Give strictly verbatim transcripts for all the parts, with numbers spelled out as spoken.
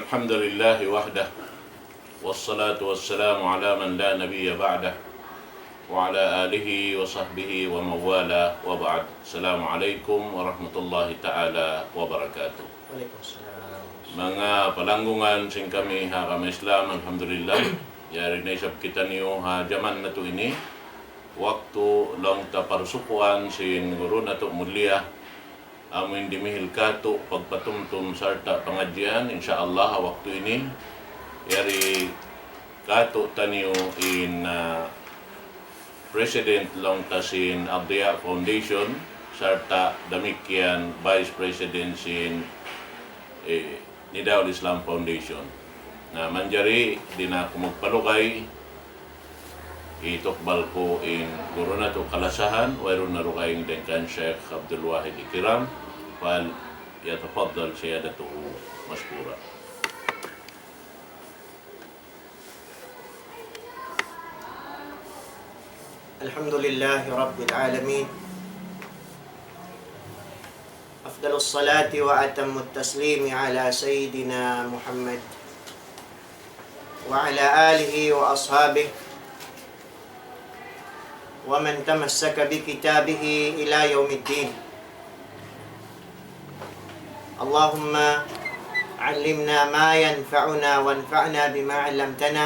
الحمد لله وحده، والصلاة والسلام على من لا نبي بعده، وعلى آله وصحبه ومن والاه، وبعد. السلام عليكم ورحمة الله تعالى وبركاته. Waalaikumsalam. Manga palanggungan sin kami ha agama Islam, alhamdulillah. Yari na isab kitaniyu ha jaman natu' ini. Waktu laung ta parsukuan sin guru natu' mulia, amu in dimihil katu' pagpatumtum sarta' pangadjian, insya Allah, waktu ini, yari katu' taniyu in, ah, President laung ta sin Ad-Diya Foundation, sarta' damikkiyan Vice President sin, eh, Nidaul Islam Foundation. Na manjari di' na aku magpalugay, itukbal ku in guru natu' kalasahan, wayruun na dugaing dayn kan Sheikh Abdul Wahid Ikiram, فليتفضل سيادته مشكورا. الحمد لله رب العالمين. أفضل الصلاة وأتم التسليم على سيدنا محمد وعلى آله وأصحابه ومن تمسك بكتابه إلى يوم الدين. اللهم علمنا ما ينفعنا وانفعنا بما علمتنا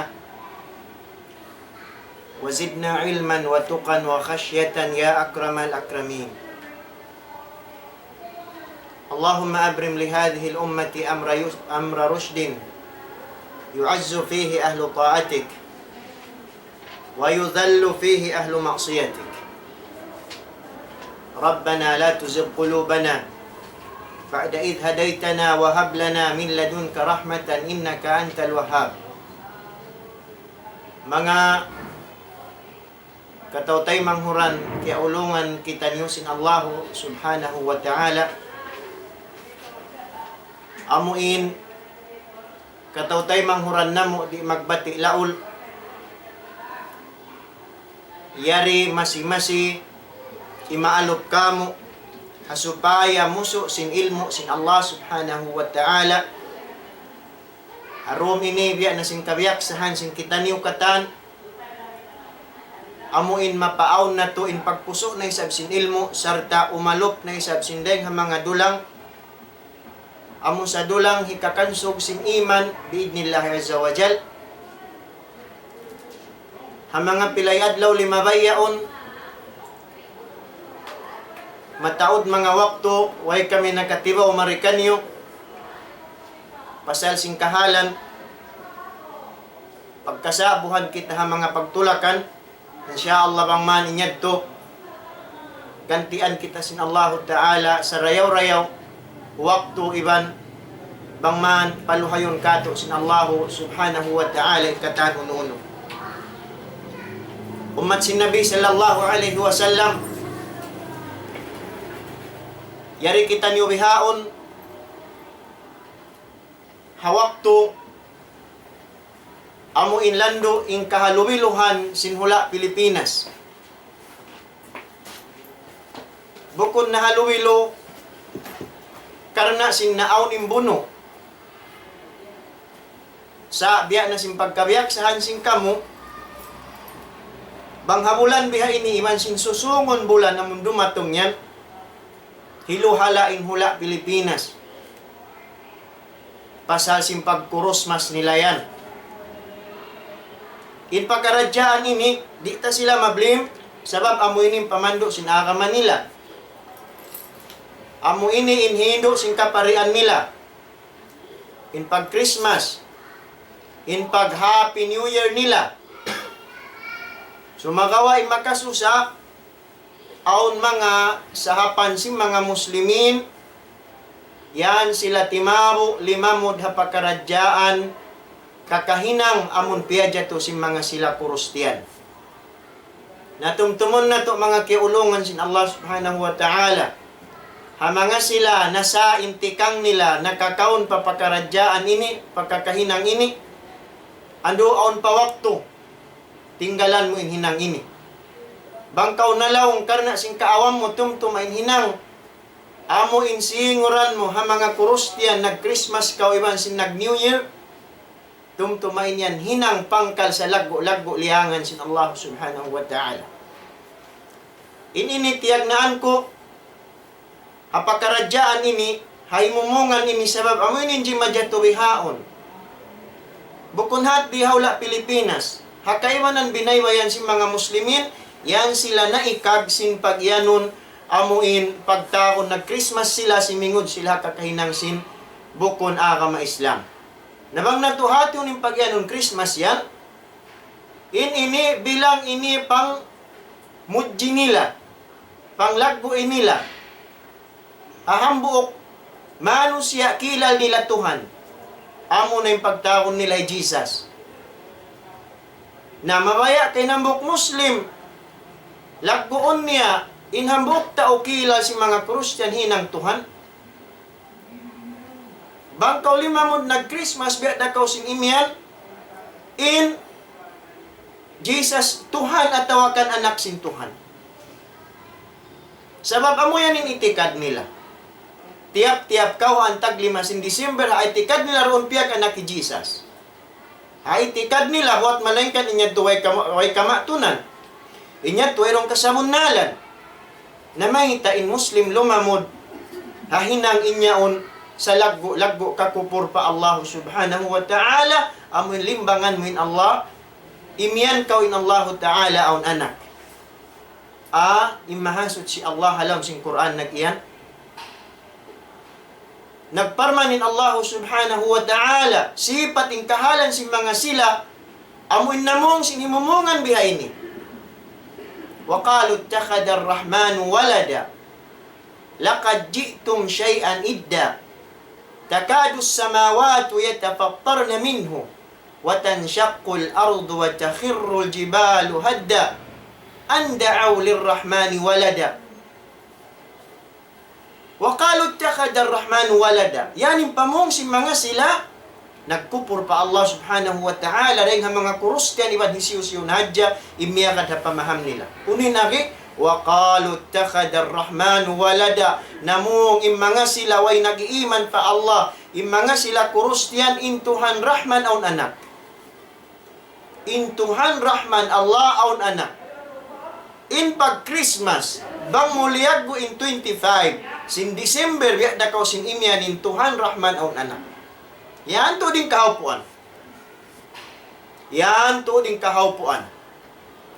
وزدنا علما وتقى وخشية يا أكرم الأكرمين. اللهم أبرم لهذه الأمة أمر يس-، أمر رشد يعز فيه أهل طاعتك ويذل فيه أهل معصيتك. ربنا لا تزغ قلوبنا بعد إذ هديتنا وهب لنا من لدنك رحمة إنك أنت الوهاب. Manga kataw-taymanghuran, kiyaulungan kitaniyu sin Allahu Subhanahu wa Ta'ala. Amu in kataw-taymanghuran namu' di' magbati' laul. Yari masi-masi imaalup kamu' ha supaya musu' sin ilmu' sin Allah Subhanahu wa Ta'ala. Ha dum ini biya' na sin kabiyaksahan sin kitaniyu katan, amu in mapaawn natu' in pagpusu' na isab sin ilmu', sarta' umalup na isab sin dayng ha manga dulang, amu sa dulang hikakansug sin iman, bi'idhnillahi azza wa jal. Ha manga pilay adlaw limabay yaun, mataud manga waktu, way kami nakatibaw mari kaniyu, pasal sin kahalan, pagkasa'buhan kita ha manga pagtulakan, insya Allah bang man in yadtu, gantian kita sin Allahu Ta'ala sarayaw-rayaw waktu iban bang man paluhayun katu' sin Allahu Subhanahu wa Ta'ala in katan unu-unu. Ummat sin Nabi sallallahu alayhi wasallam, yari kitaniyu bihaun ha waktu amu in landu' in kahalubiluhan sin hula' Pilipinas. Bukun na halubilu karna' sin naawn in bunu'. Sa' biya' na sin pagkabiyaksahan sin kamu, bang ha bulan biha ini iban sin susūngun bulan amun dumatung yan, hiluhala' in hula' Pilipinas pasal sin pag-Kurusmas nila yan. In pakaradjaan ini, di' ta sila ma-blame, sabab amu ini in pamandu' sin agama nila. Amu ini in hindu' sin kaparian nila. In pag-Christmas, in pag-Happy New Year nila. Sumagawa' in makasusa, awn manga sahapan sin manga Muslimin, yan sila timabu' limamud ha pakaradjaan kakahinang amun piyajatu sin manga sila Kurustiyan. Na tumtumun natu' manga kiyaulungan sin Allah Subhanahu wa Ta'ala. Ha manga sila nasa in tikang nila nakakaun pa pakaradjaan ini, pa kakahinang ini, andu' awn pa waktu, tinggalan mu in hinang ini. Bang kaw nalaung karna' sin kaawam mu tumtuma in hinang, amu in singuran mu ha manga Kristiyan, nag-Christmas kaw iban sin nag-New Year, tumtuma in yan hinang pangkal sa laggu'-laggu' liyangan sin Allah Subhanahu wa Ta'ala. In ini tiyagnaan ku, ha pakaradjaan ini, ha himumungan ini, sabab amu ini in jimajatu bihaun. Bukun hat di ha hula' Pilipinas. Ha kaibanan binaybayan sin manga Muslimin, yan sila naikag sin pag-iyanun, amu in pagtawagun nag-Christmas sila, simingud sila ha kakahinang sin bukun agama Islam. Na bang natu' hātihun in pag-iyanun Christmas yan, in ini bilang ini pangmudji nila, panglaggu' nila ha hambuuk manusiya' kīlal nila Tuhan. Amu na in pagtawagun nila hi Jesus. Na mabaya' ka in hambuuk Muslim, lagguun niya in hambuuk tau kīlal sin manga Kristiyan hinang Tuhan. Bang kaw limamud nag-Christmas, biya' da kaw sin imiyan in Jesus Tuhan atawa kan anak sin Tuhan. Sabab amu yan in itikad nila. Tiyap-tiyap kaw ha taglima sin December, ha itikad nila duun piyag-anak hi Jesus. Ha itikad nila, buwat malaingkan in yadtu way kama-, way kamatunan. In yadtu wayruun kasabunnalan. Na mayta' in Muslim lumamud ha hinang in yaun sa laggu'-laggu' kakupur pa Allah Subhanahu wa Ta'ala, amu in limbangan mu in Allah, imiyan kaw in Allahu Ta'ala awn anak. A, in Mahasuchi Allah ha lawm sin Qur'an nag-iyan. Nagparman in Allah Subhanahu wa Ta'ala, sipat in kahalan sin manga sila, amu in namung sin himumungan biha ini. وقالوا اتخذ الرحمن ولدا لقد جئتم شيئا إدا تكاد السماوات يتفطرن منه وتنشق الأرض وتخر الجبال هدا أن دعوا للرحمن ولدا وقالوا اتخذ الرحمن ولدا. Yan in pamung sin manga sila nagkupur pa Allah Subhanahu wa Ta'ala, dayn ha manga Kristiyan iban hisiyu-siyu na hadja in miyagad ha pamaham nila. Unu in agi, وقالوا اتخذ الرحمن ولدا. Namung in manga sila way nag-iiman pa Allah, in manga sila Kristiyan, in Tuhan Rahman awn anak. In Tuhan Rahman Allah awn anak. In pag-Christmas, bang mu liyaggu' in twenty-five sin December, biya' da kaw sin imiyan in Tuhan Rahman awn anak. Yan tuud in kahawpuan. Yan tuud in kahawpuan.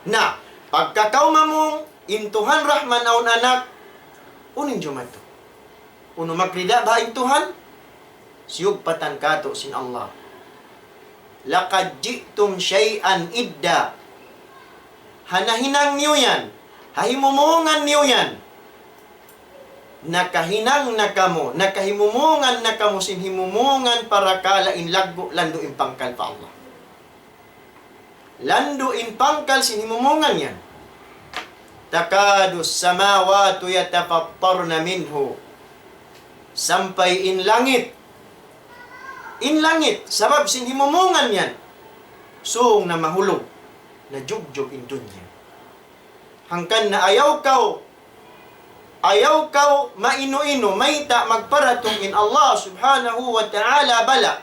Na, pagka kaw mamung in Tuhan Rahman awn anak, unu in jumatu? Unu magrida ba in Tuhan? Siyugpatan katu' sin Allah. لقد جئتم شيئا إدا. Ha nahinang niyu yan, ha himumungan niyu yan, nakahinang na kamu, nakahimumungan na kamu sin himumungan parakala' in laggu' landu' in pangkal pa Allah. Landu' in pangkal sin himumungan yan. تكاد السماوات يتفطرن منه. Sampay in langit, in langit, sabab sin himumungan yan, sūng na mahulug, najugjug in dunya. Hangkan na ayaw kaw, ayaw kaw mainu-inu, mayta' magparatung in Allah Subhanahu wa Ta'ala bala'.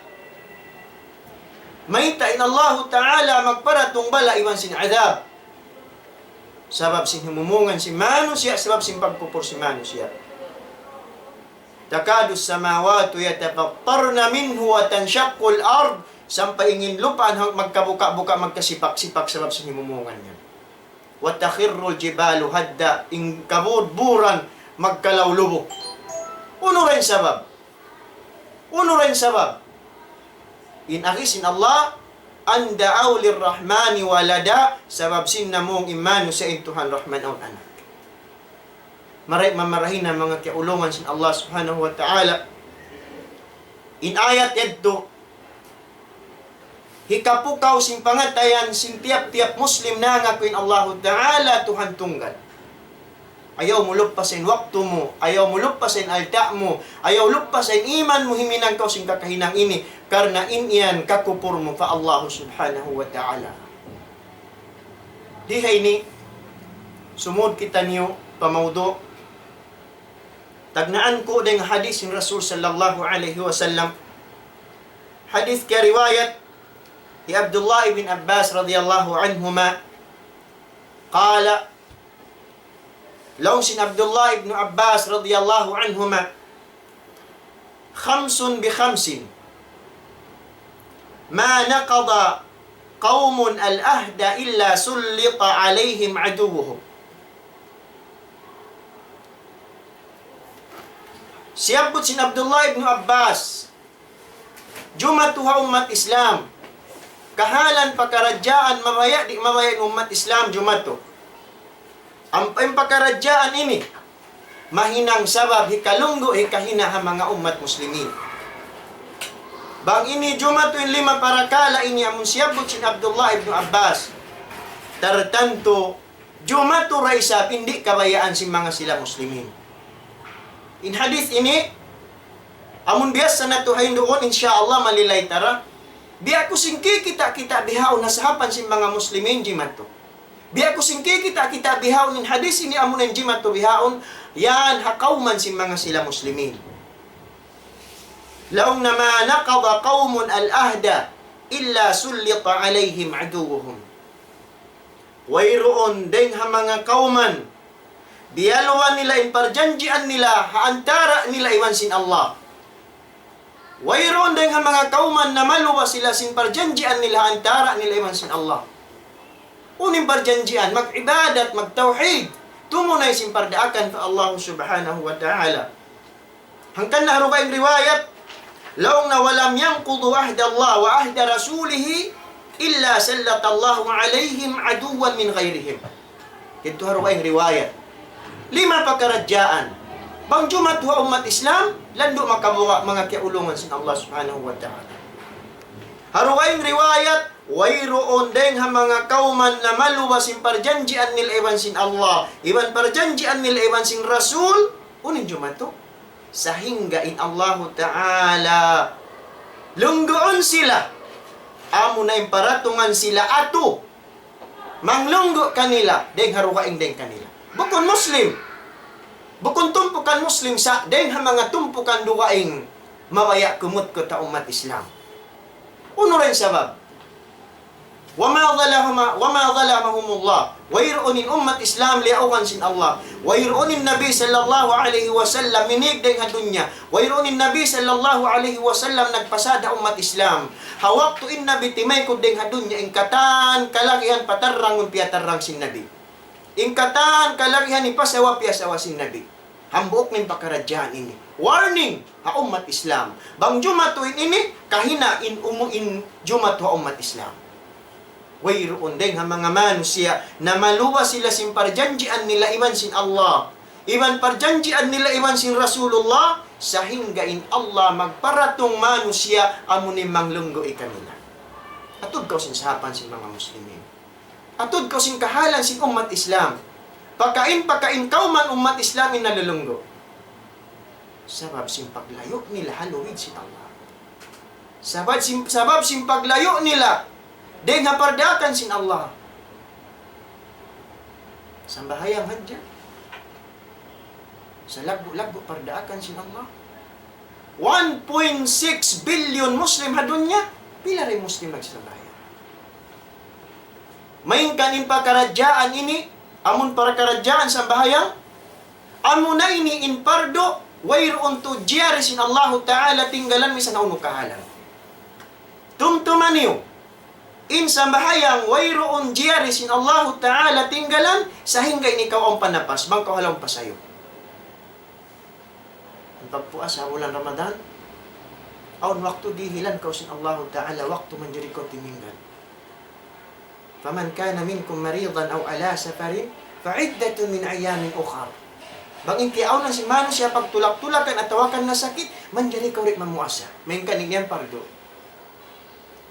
Mayta' in Allahu Ta'ala magparatung bala' iban sin adhab. Sabab sin himumungan sin manusiya', sabab sin pagkupur sin manusiya'. تكاد السماوات يتفطرن منه وتنشق الأرض. Sampay in lupa' magkabuka'-buka', magkasipak-sipak sabab sin himumungan yan. وتخر الجبال هدا. In kabudburan magkalaw-lubuk. Unu ra in sabab? Unu ra in sabab? In agi sin Allah, أن دعوا للرحمن ولدا, sabab sin namung in manusiya' in Tuhan Rahman awn anak. Mari mamarahi na manga kiyaulungan sin Allah Subhanahu wa Ta'ala. In ayat yadtu, hikapukaw sin pangatayan sin tiyap-tiyap Muslim nangaku in Allahu Ta'ala Tuhan tunggal. Ayaw mu luppasa in waktu mu, ayaw mu luppasa in alta' mu, ayaw luppasa in iman mu, himinang kaw sin kakahinang ini, karna' in yan kakupur mu pa Allahu Subhanahu wa Ta'ala. Di ha ini, sumud kitaniyu pa mawdu', Tagnaan ku dayn ha hadith sin Rasul sallallahu alayhi wasallam. Hadith kiyariwayat hi Abdullah ibn Abbas radiyallahu anhuma. قال, laung sin Abdullah ibn Abbas radiyallahu anhuma, خمس بخمس ما نقض قوم العهد إلا سلط عليهم عدوهم. Siyabbut sin Abdullah ibn Abbas, jumatu ha ummat Islam. Kahalan pakaradjaan mabaya' di' mabaya' in ummat Islam jumatu. Ampa in pakaradjaan ini, mahinang sabab hikalunggu' hikahina' ha manga ummat muslimin. Bang ini jumatu in lima parakala' ini amun siyabbut sin Abdullah ibn Abbas, tartantu jumatu da isab in di' kabayaan sin manga sila muslimin. In hadith ini, amun biyassa natu' ha hinduun, insya Allah malilay ta ra. Biya' ku sin kikita'-kita' bihaun ha sahapan sin manga muslimin jimatu. Biya' ku sin kikita'-kita' bihaun in hadith ini amun in jimatu bihaun, yan ha kawman sin manga sila muslimin. Laung niya, ما نقض قوم العهد إلا سلط عليهم عدوهم. Wayruun dayng ha manga kawman, diyaluwa nila in parjanjian nila ha antara' nila iban sin Allah. Wayruun dayng ha manga kawman namaluwa sila sin parjanjian nila ha antara' nila iban sin Allah. Unu in parjanjian, mag-ibadat, magtawhid, tumunay sin pardaakan pa Allah subhanahu wa ta'ala. Hangkan na ha dugaing riwayat, laung niya, ولم ينقضوا عهد الله وعهد رسوله إلا سلط الله عليهم عدوا من غيرهم. Yadtu ha dugaing riwayat. Lima pakaradjaan. Bang jumatu ha ummat Islam, landu' makabuga' manga kiyaulungan sin Allah subhanahu wa ta'ala. Ha dugaing riwayat, wayruun dayng ha manga kawman namaluwa sin parjanjian nila iban sin Allah, iban parjanjian nila iban sin Rasul, unu in jumatu? Sahingga in Allahu Ta'ala lungguun sila, amuna in paratungan sila atu manglunggu' kanila, dayng ha dugaing dayng kanila. Bukun Muslim. Bukun tumpukan Muslim sa' dayng ha manga tumpukan dugaing mabaya' kumutkut ha ummat Islam. Unu ra in sabab? وما ظلمهم، وما ظلمهم الله. Wayruun in ummat Islam liyaugan sin Allah. Wayruun in Nabi sallallahu alayhi wasallam minig dayng ha dunya. Wayruun in Nabi sallallahu alayhi wasallam nagpasad ha ummat Islam. Ha waktu in Nabi timaykud dayng ha dunya, in katan kalagihan patarrangun piyatarrang sin Nabi. In katan kalagihan hipasawa piyasawa sin Nabi. Hambuuk na in pakaradjaan ini. Warning ha ummat Islam. Bang jumatu in ini, kahina' in umu in jumatu ha ummat Islam. Wayruun dayng ha manga manusiya' namaluwa sila sin parjanjian nila iban sin Allah, iban parjanjian nila iban sin Rasulullah, sahingga in Allah magparatung manusiya' amu in manglunggu' kanila. Atud kaw sin sahapan sin manga muslimin. Atud kaw sin kahalan sin ummat Islam. Pakain-pakain kawman ummat Islam in nalulunggu'. Sabab sin paglayu' nila ha luwid sin Allah. Sabab sin, sabab sin paglayu' nila dayng ha pardaakan sin Allah. Sambahayang hadja. Sa' laggu'-laggu' pardaakan sin Allah. One point six billion Muslim ha dunya, pila ra in Muslim nagsambahayang? Malayngkan in pakaradjaan ini, amun pakaradjaan sambahayang, amuna ini in pardu, wayruun tuud jiyari sin Allahu Ta'ala tinggalan misan unu kahalan. Tumtuma niyu, in sambahayang wayruun jiyari sin Allahu Ta'ala tinggalan, sahingga in ikaw awn panapas, bang kaw ha lawm pasayuk. In pagpuasa bulan Ramadan, awn waktu dihilan kaw sin Allahu Ta'ala, waktu manjari kaw timinggal. فمن كان منكم مريضا أو على سفر فعدة من أيام أخر. Bang in tiyaunan sin manusiya' pagtulak-tulakan atawa kan nasakit, manjari kaw di' mamuasa. Malayngkan in yan pardu.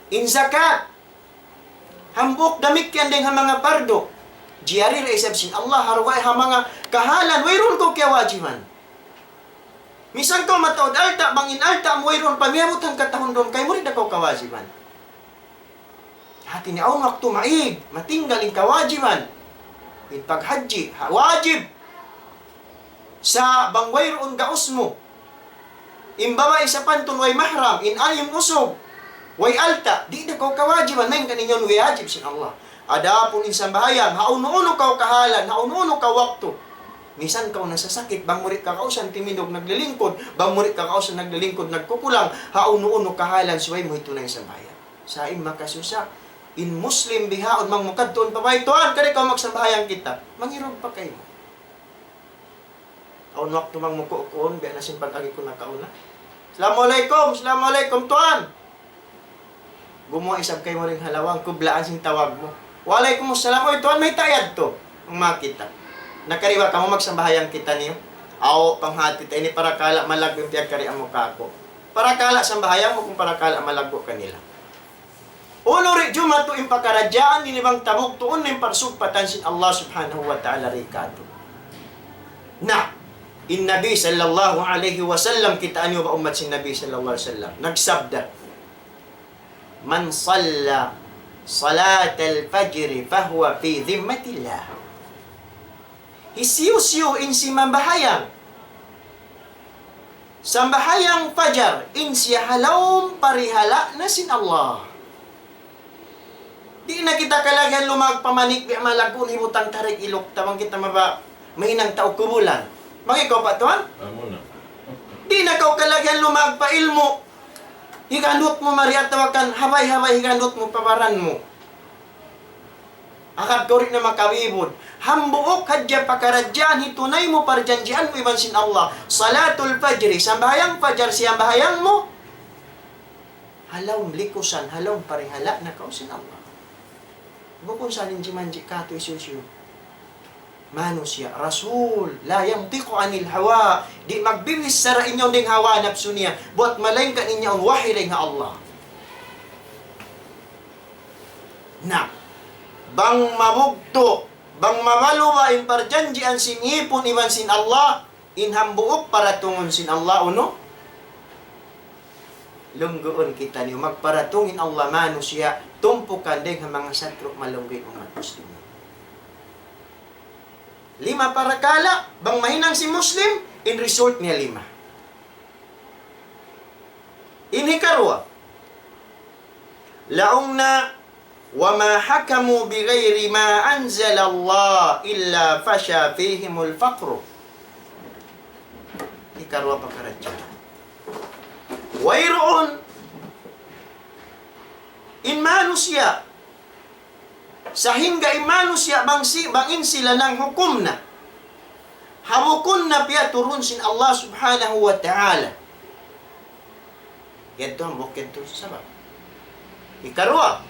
In zakat, hambuuk damikkiyan dayng ha manga pardu. Jiyari da isab sin Allah, ha dugaing ha manga kahalan, wayruun kaw kiyawajiban. Misan kaw mataud alta', bang in alta' mu wayruun pa miyabut hangkatahun duun kaymu, di' da kaw kawajiban. Hati niya awn waktu maig, matinggal in kawajiban. In paghajji, ha, wajib. Sa' bang wayruun gaus mu, in babai sapantun way mahram, in alim usug, way alta', di' da kaw kawajiban, malayngkan in yan wajib sin Allah. Adapun in sambahayang, ha unu-unu kaw kahalan, ha unu-unu kaw waktu. Misan kaw nasasakit, bang mu di' kagausan timindug naglilingkud, bang mu di' kagausan naglilingkud nagkukulang, ha unu-unu kahalan subay mu hitunay in sambahayang. Sa' in makasusa, in Muslim bihaun bang mu kadtuun pa bay, "Tuwan, kari kaw magsambahayang kita." Mangirug pa kaymu. Awn waktu bang mu kukuun, biya' na sin pag-agi ku nakauna. "Assalamualaikum, assalamualaikum, tuwan." Gumuwa' isab kaymu dayn ha lawang, kublaan sin tawag mu. "Waalaikum assalam, uy, tuwan, mayta' yadtu?" Bang makita'. "Nakari ba kamu, magsambahayang kita niyu?" "Aw, panghati ta ini, parakala' malaggu' in piyagkarian mu kāku'." Parakala' sambahayang mu, bukun parakala' malaggu' kanila. Unu ri jumatu in pakaradjaan ini bang tabugtuun in parsugpatan sin Allah Subhanahu wa Ta'ala ri katu'. Na, in Nabi sallallahu alayhi wasallam, kitaa niyu ba ummat sin Nabi sallallahu alayhi wasallam, nagsabda, "من صلى صلاة الفجر فهو في ذمة الله." Hisiyu-siyu in simambahayang sambahayang fajar, in siya ha lawm parihala' na sin Allah. Di' na kita kalagihan lumagpa' manik, biya' malaggu' in hibutang tarik iluk ta bang kita maba-, mahinang tau kubulan. Bang ikaw pa, tuwan? Amu na. Di' na kaw kalagihan lumagpa' ilmu'. Higandut mu mari atawa kan habay-habay higandut mu pa baran mu. Agad kaw di' na makabibud. Hambuuk hadja pakaradjaan hitunay mu parjanjian mu iban sin Allah. Salatul fajri, sambahayang fajar, siyambahayang mu. Ha lawm likusan, ha lawm parihala' na kaw sin Allah. Bukun sa in jimanji' katu' hisiyu-siyu. Manusiya', Rasul, لا ينطق عن الهوى. Di' magbichara in yaun dayn ha hawa napsu niya. Buwat malayngkan in yaun wahi dayn ha Allah. Na, bang mabugtu', bang mabalu' ba in parjanjian sin ipun iban sin Allah, in hambuuk paratungun sin Allah, unu? Lungguun kitaniyu, magparatung in Allah manusiya', tumpukan dayn ha manga satru' malunggu' in ummat muslimin. Lima parakala', bang mahinang sin Muslim, in result niya lima. In hikaruwa, laung niya, وما حكموا بغير ما أنزل الله إلا فشا فيهم الفقر. Hikaruwa pakaradjaan. Wayruun in manusiya', sahingga in manusiya' bang si-, bang in sila nanghukum na ha bukun na piyaturun sin Allah Subhanahu wa Ta'ala. Yadtu hambuuk yadtu sabab. Hikaruwa,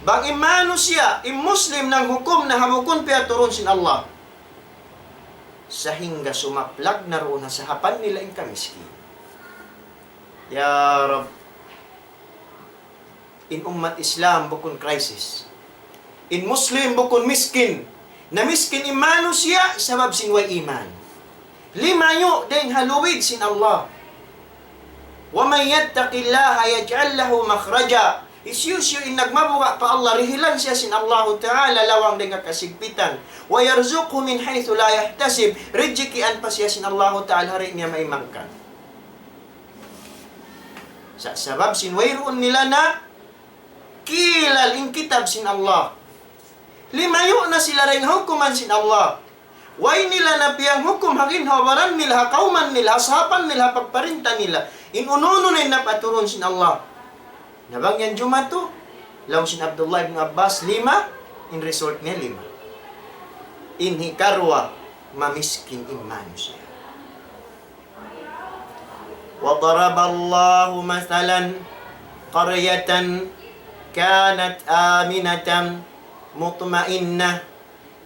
bang in manusiya', in Muslim nanghukum na ha bukun piyaturun sin Allah. Sahingga sumaplag na duun ha sahapan nila in kamiskin. Ya Rabb, in ummat Islam bukun crisis. In Muslim bukun miskin. Namiskin in manusiya' sabab sin way iman. Limayu' dayn ha luwid sin Allah. ومن يتق الله يجعل له مخرجا. Hisiyu-siyu in nagmabuga' pa Allah, dihilan siya sin Allahu Ta'ala lawang dayn ha kasigpitan. ويرزقه من حيث لا يحتسب. Rijikian pa siya sin Allahu Ta'ala ha di' niya maimangkan. Sa-, sabab sin wayruun nila na kilal in kitab sin Allah. Limayu' na sila dayn ha hukuman sin Allah. Way nila na piyanghukum ha ginhawa-baran nila, ha kawman nila, ha sahapan nila, ha pagparinta nila. In unu-unu na in napaturun sin Allah. Na bang yan jumatu, laung sin Abdullah ibn Abbas, lima, in result niya lima. In hikaruwa, mamiskin in manusiya'. وضرب الله مثلا قرية كانت آمنة مطمئنة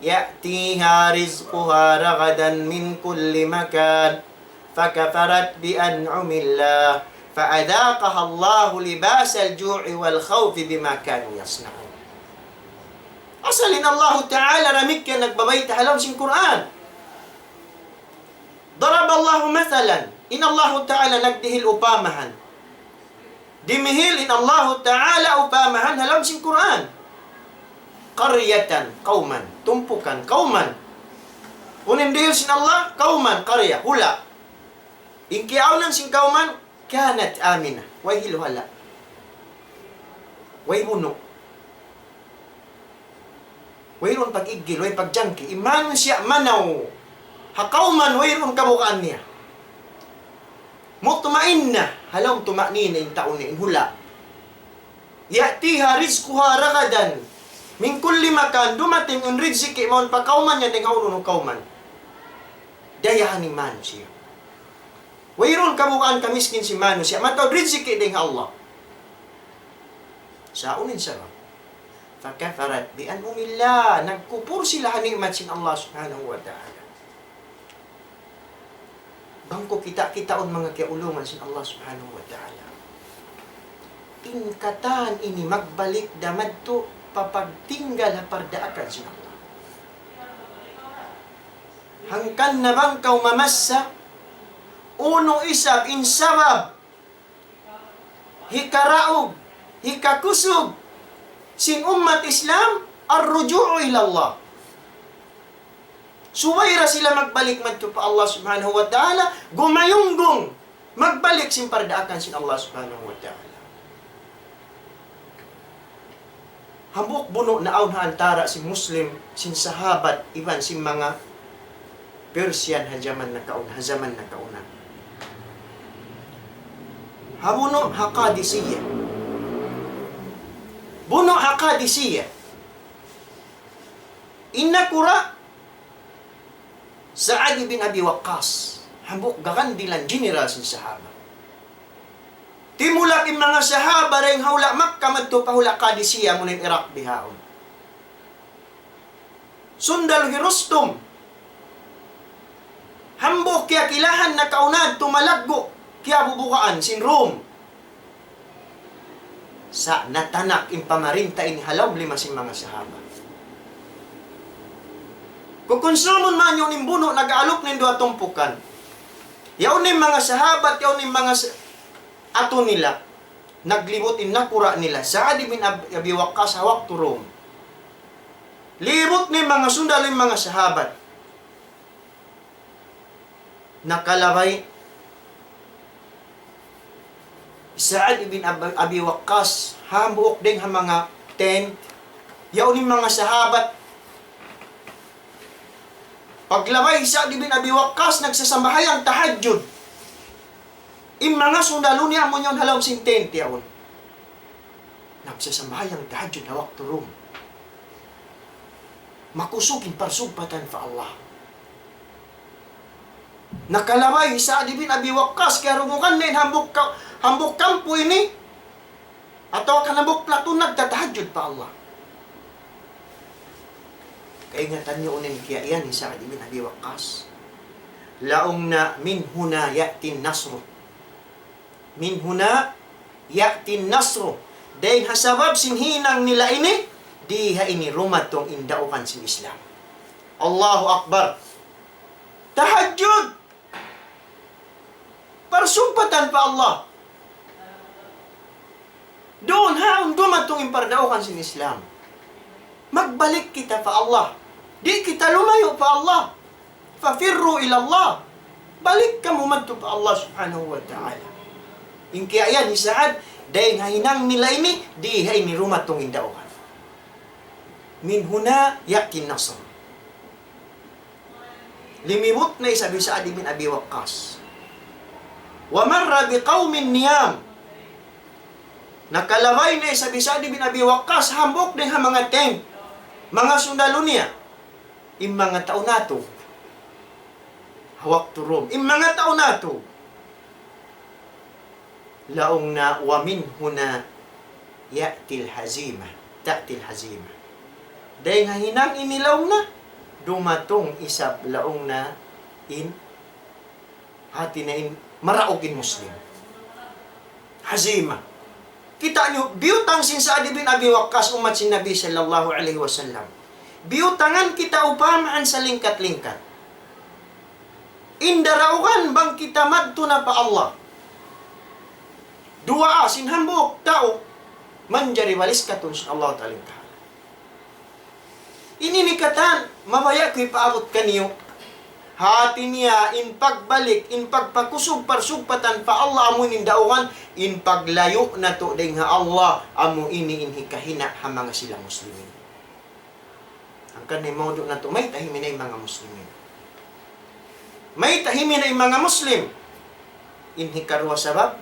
يأتيها رزقها رغدا من كل مكان فكفرت بأنعم الله فأذاقها الله لباس الجوع والخوف بما كانوا يصنعون. Asal in Allahu Ta'ala damikkiyan nagbabayta' ha lawm sin Qur'an. ضرب الله مثلا, in Allahu Ta'ala nagdihil upamahan. Dimihil in Allahu Ta'ala upamahan ha lawm sin Qur'an. قرية, kawman, tumpukan, kawman. Unu in dihil sin Allah, kawman, qarya, hula'. In kiyaawnan sin kawman, kanat amina. Way hilu-hala'. Way bunu'. Wayruun pag-iggil, way pagjangki. In manusiya' manaw ha kawman, wayruun kabugaan niya. Mutma'inna, ha lawm tuma'nina in tau niya, in hula'. Ya'tiha rizquha ragadan min kulli makan, dumatung in rizki mawn pa kawman niya dayn ha unu-unu kawman. Dayahan in manusiya'. Wayruun kabugaan kamiskin sin manusiya', mataud rizki dayn ha Allah. Sa' unu in sabab? فكفرت بأنعم الله, nagkupur sila ha ni'mat sin Allah Subhanahu wa Ta'ala. Bang ku kita'-kitaun manga kiyaulungan sin Allah Subhanahu wa Ta'ala. In katan ini magbalik da madtu pa pagtinggal ha pardaakan sin Allah. Hangkan na bang kaw mamassa, unu isab in sabab hikaraug, hikakusug sin ummat Islam, الرجوع إلى الله. Subay da sila magbalik madtu pa Allah Subhanahu wa Ta'ala, gumayunggung, magbalik sin pardaakan sin Allah Subhanahu wa Ta'ala. Hambuuk bunu' naawn ha antara' sin Muslim, sin sahabat, iban sin manga Persian ha jaman nakauna, ha jaman nakauna. Ha bunu' ha Qadisiyah. Bunu' ha Qadisiyah. In nakura' Sa'ad ibn Abi Waqqas, hambuuk gagandilan general sin sahaba. Timulak in manga sahaba dayn ha hula' Makkah madtu pa hula' Qadisiyah, amuna in Iraq bihaun. Sundal hi Rustum. Hambuuk kiyakilahan nakauna tumalaggu' kiyabubukaan sin Rum. Sa' natanak in pamarinta ini ha lawm lima sin manga sahaba. Kukunsumun man yaun in bunu', nag-alup na in duwa tumpukan. Yaun in manga sahabat, yaun in manga sa-, atu nila. Naglibut in nakura' nila, Sa'ad ibn Ab-, Abi Waqqas ha waktu Rum. Libut na in manga sundal in manga sahabat. Nakalabay Sa'ad ibn Ab-, Abi Waqqas, hambuuk dayn ha manga tent, yaun in manga sahabat. Paglabay hi Sa'ad ibn Abi Waqqas, nagsasambahayang tahajjud. In manga sundalu niya amun yaun ha lawm sin tent yaun. Nagsasambahayang tahajjud ha waktu Rum. Makusug in parsugpatan pa Allah. Nakalabay hi Sa'ad ibn Abi Waqqas, kiyarungugan niya in hambuuk ka-, hambuuk kampu ini, atawa kan hambuuk platoon nagtatahajjud pa Allah. Kaingatan niyu unu in kiyaiyan hi Sa'ad ibn Abi Waqqas. Laung niya, من هنا يأتي النصر. من هنا يأتي النصر. Dayn ha sabab sin hinang nila ini, di ha ini dumatung in daukan sin Islam. Allahu Akbar. Tahajjud. Parsugpatan pa Allah. Duun ha dumatung in pardaukan sin Islam. Magbalik kita pa Allah. Di' kita lumayu' pa Allah. ففروا إلى الله. Balik kamu madtu pa Allah Subhanahu wa Ta'ala. In kiyaiyan hi Sa'ad, dayn ha hinang nila ini, di ha ini dumatung in daukan. من هنا يأتي النصر. Limibut na isab hi Sa'ad ibn Abi Waqqas. ومر بقوم نيام. Nakalabay na isab hi Sa'ad ibn Abi Waqqas, hambuuk dayn ha manga tent, manga sundalu niya. In manga tau natu'. Ha waktu Rum. In manga tau natu'. Laung niya, ومن هنا يأتي الهزيمة، تأتي الهزيمة. Dayn ha hinang ini laung niya, dumatung isab laung niya in, hati niya in, maraug in Muslim. Hazima. Kita' niyu, biyutang sin Sa'ad ibn Abi Waqqas, ummat sin Nabi sallallahu alayhi wasallam. Biyutangan kita upamaan salingkat-lingkat. In daraugan bang kita madtu na pa Allah. Duwaa sin hambuuk tau manjari baliskatun sin Allah Ta'ala. Ini in katan, mabaya' ku hipaabut kaniyu. Hati niya, in pagbalik, in pagpakusug parsugpatan pa Allah amu in daugan, in paglayu' natu' dayn ha Allah amu ini in hikahina' ha manga sila Muslimin. Hangkan in mawdu' natu', mayta' himinay manga Muslimin? Mayta' himinay manga Muslim? In hikaruwa sabab,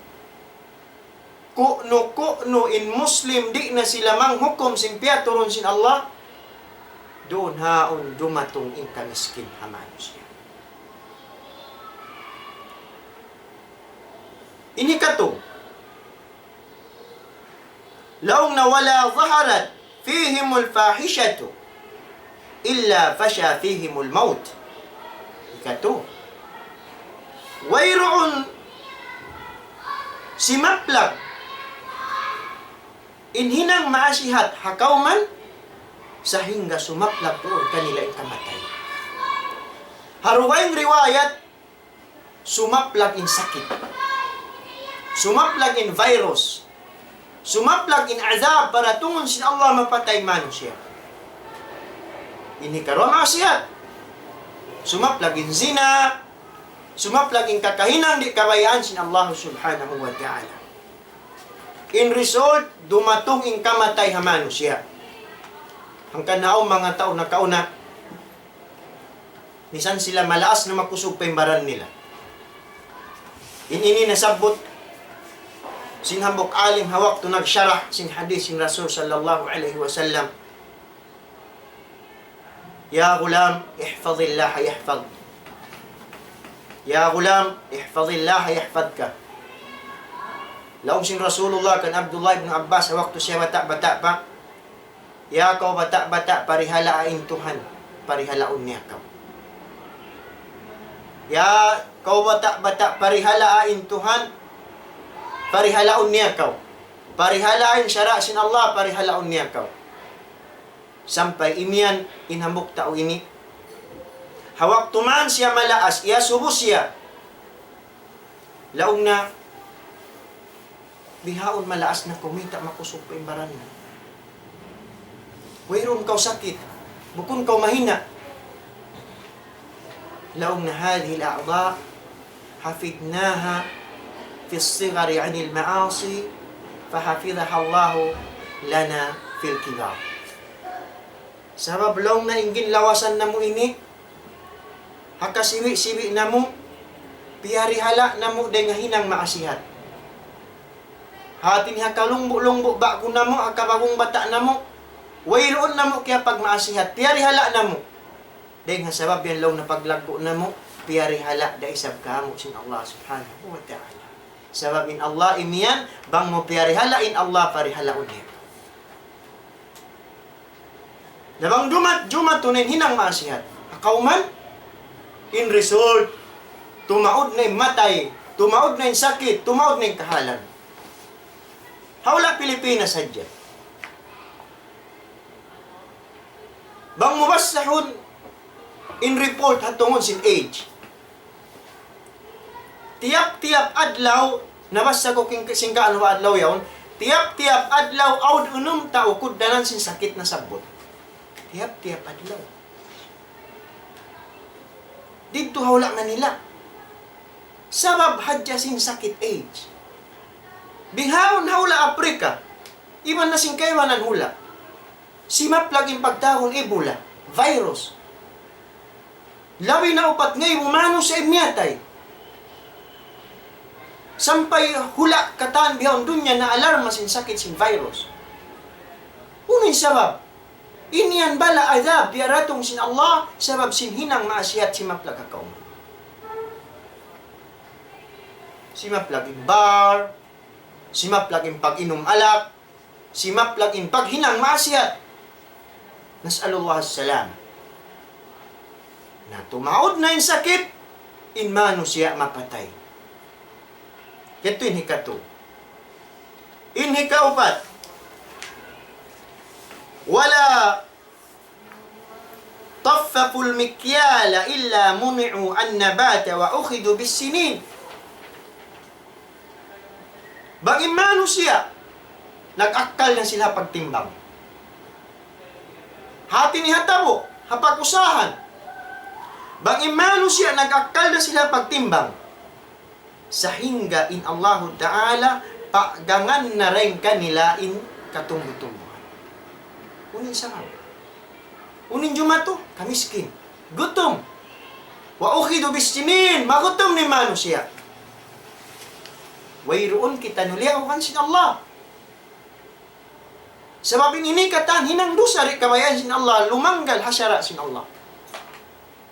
ku'nu-ku'nu in Muslim di' na sila manghukum sin piyaturun sin Allah, duun haun dumatung in kamiskin ha manusiya'. In hikatu, laung niya, ولا ظهرت فيهم الفاحشة إلا فشا فيهم الموت. Hikatu, wayruun simaplag in hinang maasihat ha kawman sahingga sumaplag duun kanila in kamatay. Ha dugaing riwayat, sumaplag in sakit. Sumaplag in virus. Sumaplag in azab paratungun sin Allah mapatay manusiya'. In hikaruwa maasihat. Sumaplag in zina. Sumaplag in kakahinang di' kabayaan sin Allah Subhanahu wa Ta'ala. In result, dumatung in kamatay ha manusiya'. Hangkan awn manga tau nakauna, misan sila malaas na makusug pa in baran nila. In ini nasabbut sin hambuuk alim ha waktu nagsharah sin hadith sin Rasul sallallahu alayhi wasallam. يا غلام احفظ الله يحفظك. يا غلام احفظ الله يحفظك. Laung sin Rasulullah kan Abdullah ibn Abbas ha waktu siya bata'-bata' pa, "Ya kaw bata'-bata', parihalaa in Tuhan, parihalaun niya kaw. Ya kaw bata'-bata', parihalaa in Tuhan, parihalaun niya kaw. Parihalaa in sara' sin Allah, parihalaun niya kaw." Sampay imiyan in hambuuk tau ini. Ha waktu man siya malaas, iyasubu siya. Laung niya, "Bihaun malaas na kaw, mayta' makusug pa in baran mu? Wayruun kaw sakit, bukun kaw mahina." Laung niya, هذه الأعضاء حفظناها في الصغر عن المعاصي فحفظها الله لنا في الكبر. Sabab laung niya in ginlawasan namu' ini, ha kasiwi'-siwi' namu', piyarihala' namu' dayn ha hinang maasihat. Hati niya ha kalungbu'-lungbu' ba'gu namu', ha kabagung bata' namu', wayruun namu' kiyapagmaasihat, piyarihala' namu'. Dayn ha sabab yan laung niya paglaggu' namu', piyarihala' da isab kamu' sin Allah Subhanahu wa Ta'ala. Sabab in Allah imiyan, bang mu piyarihala' in Allah, parihalaun niya. Na bang dumat-, dumatung na in hinang maasihat ha kawman, in result, tumaud na in matay, tumaud na in sakit, tumaud na in kahalan. Ha hula' Pilipinas sadja. Bang mu basahun in report ha tungud sin AIDS. Tiyap-tiyap adlaw, nabasa ku king-, sin kaanu adlaw yaun, tiyap-tiyap adlaw, awn unum tau kugdanan sin sakit nasabbut. Tiyap-tiyap adlaw. Didtu ha hula' Manila. Sabab hadja sin sakit AIDS. Bihaun ha hula' Aprika, iban na sin kaibanan hula'. Simaplag in pagtawagun Ebola virus. Labi na upat ngaibu manusiya' in miyatay. Sampay hula' katan bihaun dunya naalarma sin sakit sin virus. Unu in sabab? Ini yan bala' adab diyaratung sin Allah sabab sin hinang maasihat simaplag ha kawman. Simaplag in bar, simaplag in pag-inum alak, simaplag in paghinang maasihat. نسأل الله السلامة. Na tumaud na in sakit, in manusiya' mapatay. Yadtu in hikatu. In hikaupat. ولا طففوا المكيال إلا منعوا النبات وأخذوا بالسنين. Bang in manusiya', nag-akkal na sila pagtimbang. Hati niya ha tabu', ha pag-usahan. Bang in manusiya' nag-akkal na sila pagtimbang, sahingga in Allahu Ta'ala paggangan na dayn kanila in katumbu-tumbuhan. Unu in sabab? Unu in jumatu? Kamiskin. Gutum. وأخذوا بالسنين, magutum in manusiya'. Wayruun kitaniyu liyauhan sin Allah. Sabab in ini katan hinang dusa di' kabayaan sin Allah, lumanggal ha sara' sin Allah.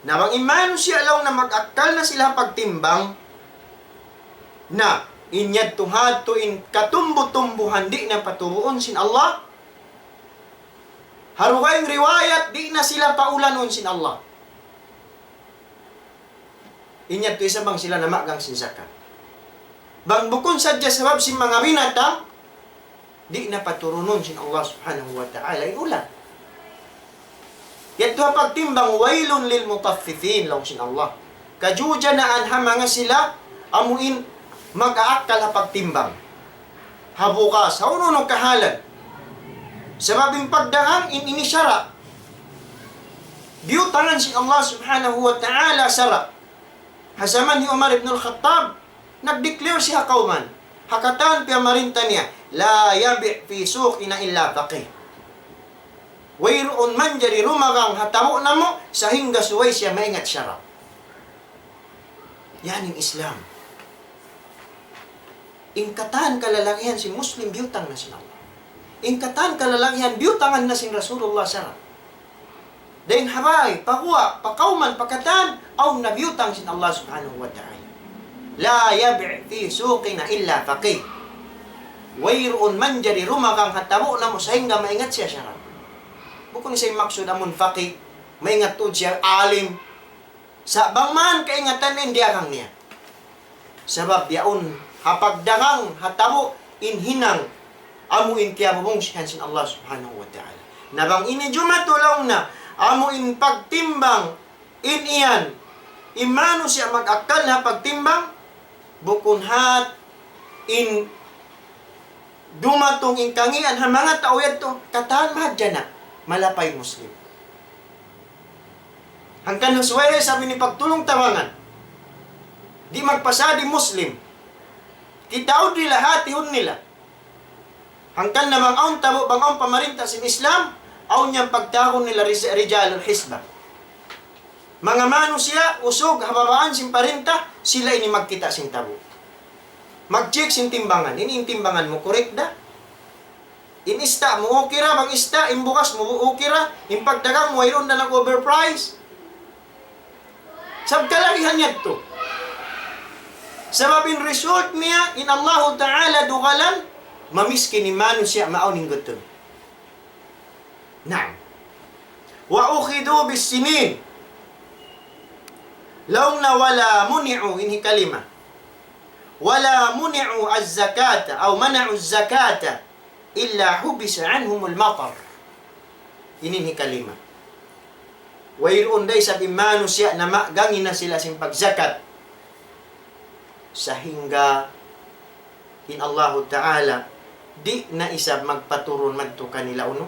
Na bang in manusiya' laung na mag-akkal na sila pagtimbang, na in yadtu hadtu in katumbu-tumbuhan di' na paturuun sin Allah, ha dugaing riwayat di' na sila paulanun sin Allah. In yadtu isab bang sila namagang sin zakat. Bang bukun sadja sabab sin manga binatang, di' na paturunun sin Allah Subhanahu wa Ta'ala in ulan. Yadtu ha pagtimbang, ويل للمطففين, laung sin Allah. Kajujanaan ha manga sila, amu in mag-aakkal ha pagtimbang. Ha bugas, ha unu-unu kahalan. Sabab in pagdagang in ini sara'. Biyutangan sin Allah Subhanahu wa Ta'ala sara'. Ha jaman hi Umar ibn al-Khattab, nag-declare siya ha kawman. Ha katan piyamarinta niya, لا يبع في سوقنا إلا فقيه. Wayruun manjari dumagang ha tabu' namu' sahingga subay siya maingat sara'. Yan in Islam. In katan kalalagihan sin Muslim biyutang na sin Allah. In katan kalalagihan biyutangan na sin Rasulullah sara'. Dayn ha bay, pa guwa', pa kawman, pa katan, awn na biyutang sin Allah Subhanahu wa Ta'ala. لا يبع في سوقنا إلا فقيه. Wayruun manjari dumagang ha tabu' namu' sahingga maingat siya sara'. Bukun sa' in maksud amun faqih, maingat tuud siya alim. Sa' bang man kaingatan in diyagang niya. Sabab yaun ha pagdagang ha tabu' in hinang amu in kiyabubungsihan sin Allah Subhanahu wa Ta'ala. Na bang ini jumatu laung na amu in pagtimbang in iyan, in manusiya' mag-akkal ha pagtimbang, bukun hat in dumatung in kangīan ha manga tau yadtu, katan mahadjana', malapay Muslim. Hangkan subay isab ini pagtulung-tabangan. Di' magpasadi Muslim. Kitaun nila, hātihun nila. Hangkan na bang awn tabu', bang awn pamarinta sin Islam, awn yan pagtawagun nila rij-, رجال الحسبة. Manga manusiya', usug, ha babaan sin parinta, sila ini magkita' sin tabu'. Mag-check sin timbangan. Ini in timbangan mu, correct da? In ista' mu, okay ra, bang ista', in bugas mu, okay ra, in pagdagang mu, wayruun da nag-overprice. Sabab kalagihan yadtu. Sabab in result niya, in Allahu Ta'ala dugalan, mamiskin in manusiya', maawn in gutum. Naam. وأخذوا بالسنين. Laung na ولا منعوا, in hikalima. ولا منعوا الزكاة أو منعوا الزكاة إلا حبس عنهم المطر. Ini in hikalima. Wayruun da isab in manusiya' na magangi na sila sin pagzakat. Sahingga in Allahu Ta'ala di' na isab magpaturun madtu kanila unu.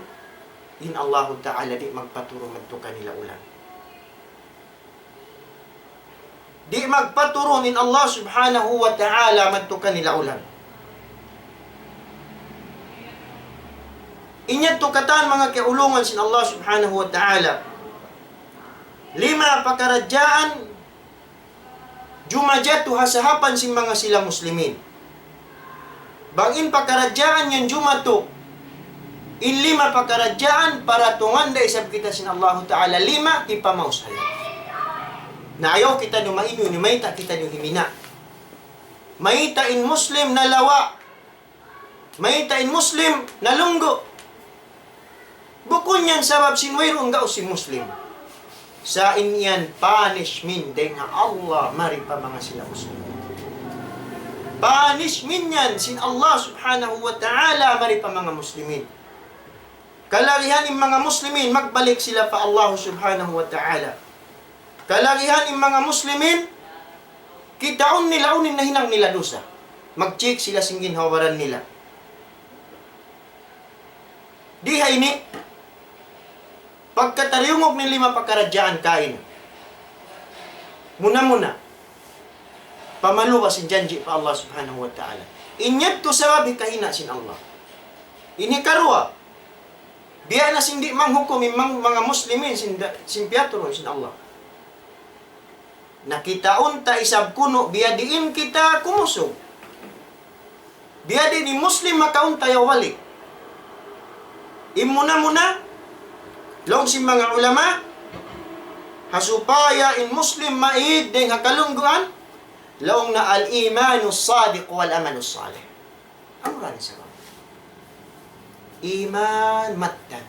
In Allahu Ta'ala di' magpaturun madtu kanila ulan. Di' magpaturun in Allah Subhanahu wa Ta'ala madtu kanila ulan. In yadtu katan manga kiyaulungan sin Allah Subhanahu wa Ta'ala. Lima pakaradjaan jumajatu ha sahapan sin manga sila Muslimin. Bang in pakaradjaan yan jumatu, in lima pakaradjaan, paratungan da isab kita sin Allahu Ta'ala lima, hipamaus ha lawm. Na ayaw kitaniyu mainu-inu, mayta' kitaniyu himina'. Mayta' in Muslim nalawa', mayta' in Muslim nalunggu'. Bukun yan sabab sin wayruun gaus sin Muslim. Sa' in yan punishment dayn ha Allah mari pa manga sila Muslimin. Punishment yan sin Allah Subhanahu wa Ta'ala mari pa manga Muslimin. Kalagihan in manga Muslimin, magbalik sila pa Allah Subhanahu wa Ta'ala. Kalagihan in manga Muslimin, kitaun nila unu in nahinang nila dusa. Mag-check sila sin ginhawa-baran nila. Di ha ini, pagkatariyungug in lima pakaradjaan kaina. Muna-muna, pamaluwas in janji' pa Allah Subhanahu wa Ta'ala. In yadtu sabab hikahina' sin Allah. In hikaruwa, biya' na sin di' manghukum in mang-, manga Muslimin sin da-, sin piyaturun sin Allah. Nakitaun ta isab kunu' biyadiin kita kumusug. Biyadiin in Muslim makaun ta yaw balik. In muna-muna, laung sin manga ulama, ha supaya in Muslim maig dayng ha kalungguan, laung na الإيمان الصادق والعمل الصالح. Amura in sabab. Iman mattan.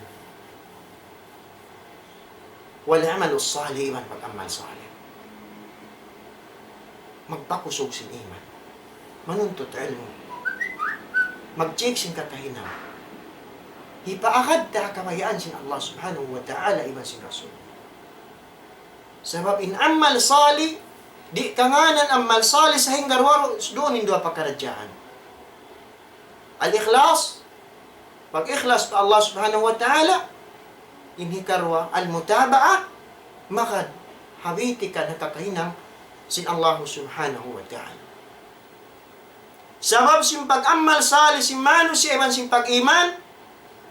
والعمل الصالح, iban pag-amal salih. Magpakusug sin iman. Manuntut ilmu. Mag-check sin kakahinang. Hipaagad ta ha kabayaan sin Allah Subhanahu wa Ta'ala iban sin Rasul. Sabab in amal salih, di' kangānan amal salih sahingga duwa, duun in duwa pakaradjaan. Al-ikhlas, pag-ikhlas pa Allah Subhanahu wa Ta'ala, in hikaruwa, al-mutaba'ah, magad habiti ka ha kakahinang sin Allah Subhanahu wa Ta'ala. Sabab sin pag-amal salih sin manusiya' iban sin pag-iman,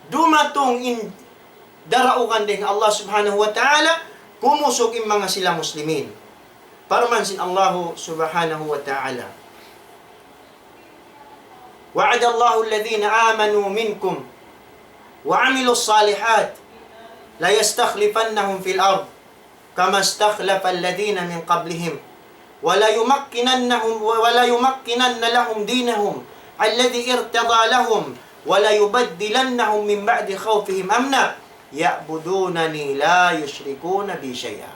dumatung in daraugan dayng Allah Subhanahu wa Ta'ala, kumusug in manga sila Muslimin. Parman sin Allah Subhanahu wa Ta'ala, وعد الله الذين آمنوا منكم وعملوا الصالحات ليستخلفنهم في الأرض كما استخلف الذين من قبلهم وليمكننهم، وليمكنن لهم دينهم الذي ارتضى لهم وليبدلنهم من بعد خوفهم أمنا يعبدونني لا يشركون بي شيئا.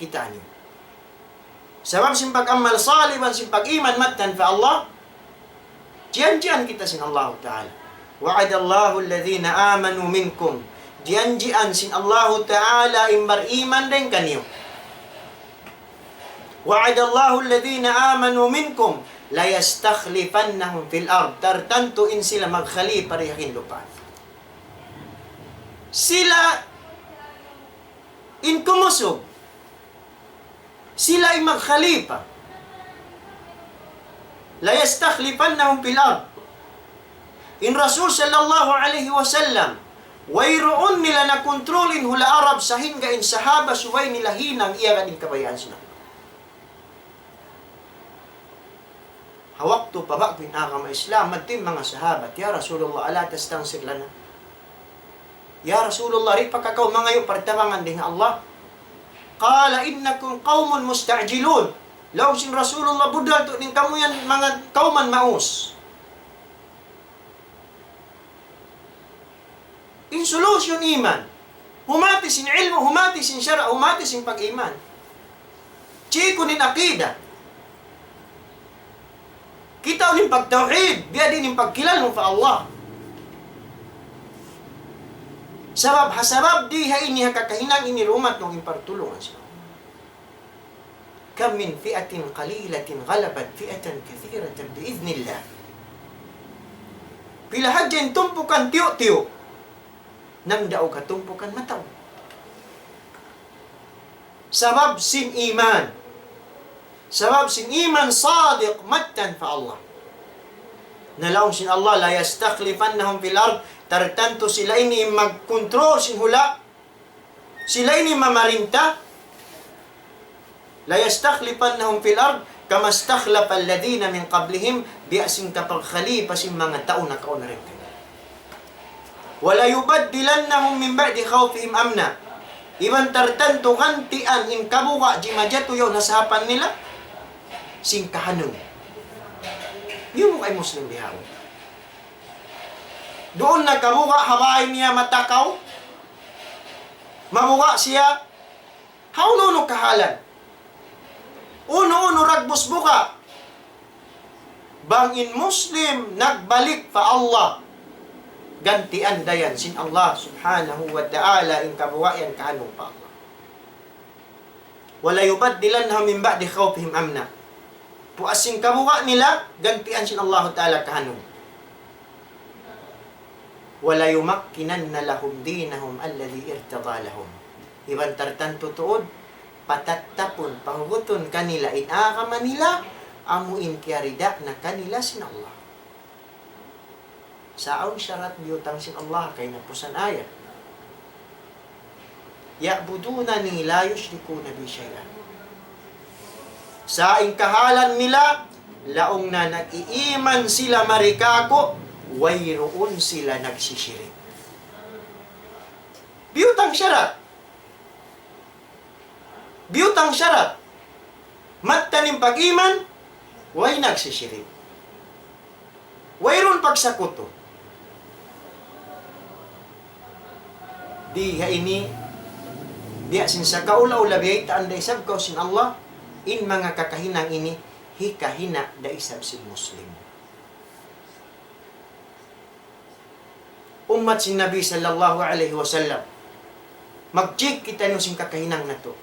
Kita' niyu. Sabab sin pag-amal salih iban sin pag-iman mattan pa Allah, janjian kita sin Allah Ta'ala. وعد الله الذين آمنوا منكم. Janjian sin Allah Ta'ala in bariman dayng kaniyu. وعد الله الذين آمنوا منكم ليستخلفنهم في الأرض. Tartantu in sila magkhalifa dii ha lupa'. Sila in kumusug. Sila in magkhalifa. ليستخلفنهم في الأرض. In Rasul sallallahu alayhi wasallam, wayruun nila na-control in hula' Arab sahingga in sahaba subay nila hinang iyagad in kabayaan sin Allah. Ha waktu pa ba'gu in agama Islam, madtu in manga sahabat, "Ya Rasulullah, ألا تستنصر لنا؟ Ya Rasulullah, di' pa ka kaw mangayu' partabangan dayng ha Allah?" قال: إنكم قوم مستعجلون. Laung sin Rasulullah, budal tuud in kamu yan, manga kawman maus. In solution iman. Humati sin ilmu', humati sin sara', humati sin pag-iman. Chikun in akida. Kitaun in pagtawhid, biyadiin in pagkilala mu pa Allah. Sabab, ha sabab di ha ini ha kakahinang ini rumat nung in partulungan sa. كم من فئة قليلة غلبت فئة كثيرة بإذن الله. Pila hadja in tumpukan tiyu'-tiyu', nangdaug ha tumpukan mataud. Sabab sin iman. Sabab sin iman sadiq mattan pa Allah. Na laung sin Allah, ليستخلفنهم في الأرض, tartantu sila ini magkontrol sin hula', sila ini mamarinta. ليستخلفنهم في الأرض كما استخلف الذين من قبلهم, biya' sin kapagkhalifa sin manga tau nakauna dayn kanila. وليبدلنهم من بعد خوفهم أمنا. Iban tartantu gantian in kabuga' jimajatu yaun ha sahapan nila sin kahanung. Yun mu kay Muslim bihaun. Duun na kabuga' ha bay niya matakaw. Mabuga' siya ha unu-unu kahalan. Unu-unu dagbus buga'. Bang in Muslim nagbalik pa Allah, gantian da yan sin Allah Subhanahu wa Ta'ala in kabuga' yan kahanung pa Allah. وليبدلنهم من بعد خوفهم أمنا. Puas sin kabuga' nila, gantian sin Allahu Ta'ala kahanung. وليمكنن لهم دينهم الذي ارتضى لهم. Iban tartantu tuud, patattapun, pahugutun kanila in agama nila, amu in kiyarida na kanila sin Allah. Sa' awn sharat biyutang sin Allah ha kahinapusan ayat. يعبدونني لا يشركون بي شيئا. Sa' in kahalan nila, laung na nag-iiman sila mari kāku', wayruun sila nagsisirik. Biyutang sharat. Biyutang sharat. Mattan in pag-iman, way nagsisirik. Wayruun pagsakutu. Di ha ini, biya' sin sakaula-ula biyaytaan da isab kaw sin Allah, in manga kakahinang ini, hikahina' da isab sin Muslim. Ummat sin Nabi sallallahu alayhi wasallam. Mag-check kitaniyu sin kakahinang natu'.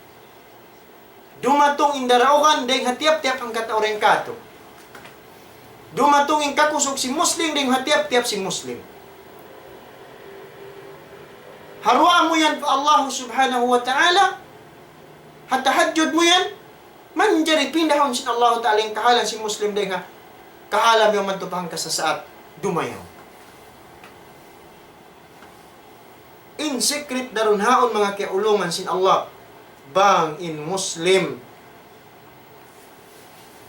Dumatung in daraugan dayn ha tiyap-tiyap hangkatau dayn kātu'. Dumatung in kakusug sin Muslim dayn ha tiyap-tiyap sin Muslim. Ha duwaa mu yan pa Allah subhanahu wa ta'ala, ha tahajjud mu yan, manjari pindahun sin Allah ta'ala in kahalan sin Muslim dayn ha kahalan biya' madtu pa hangkasasaat dumayaw. In secret da duun haun manga kiyaulungan sin Allah. Bang in Muslim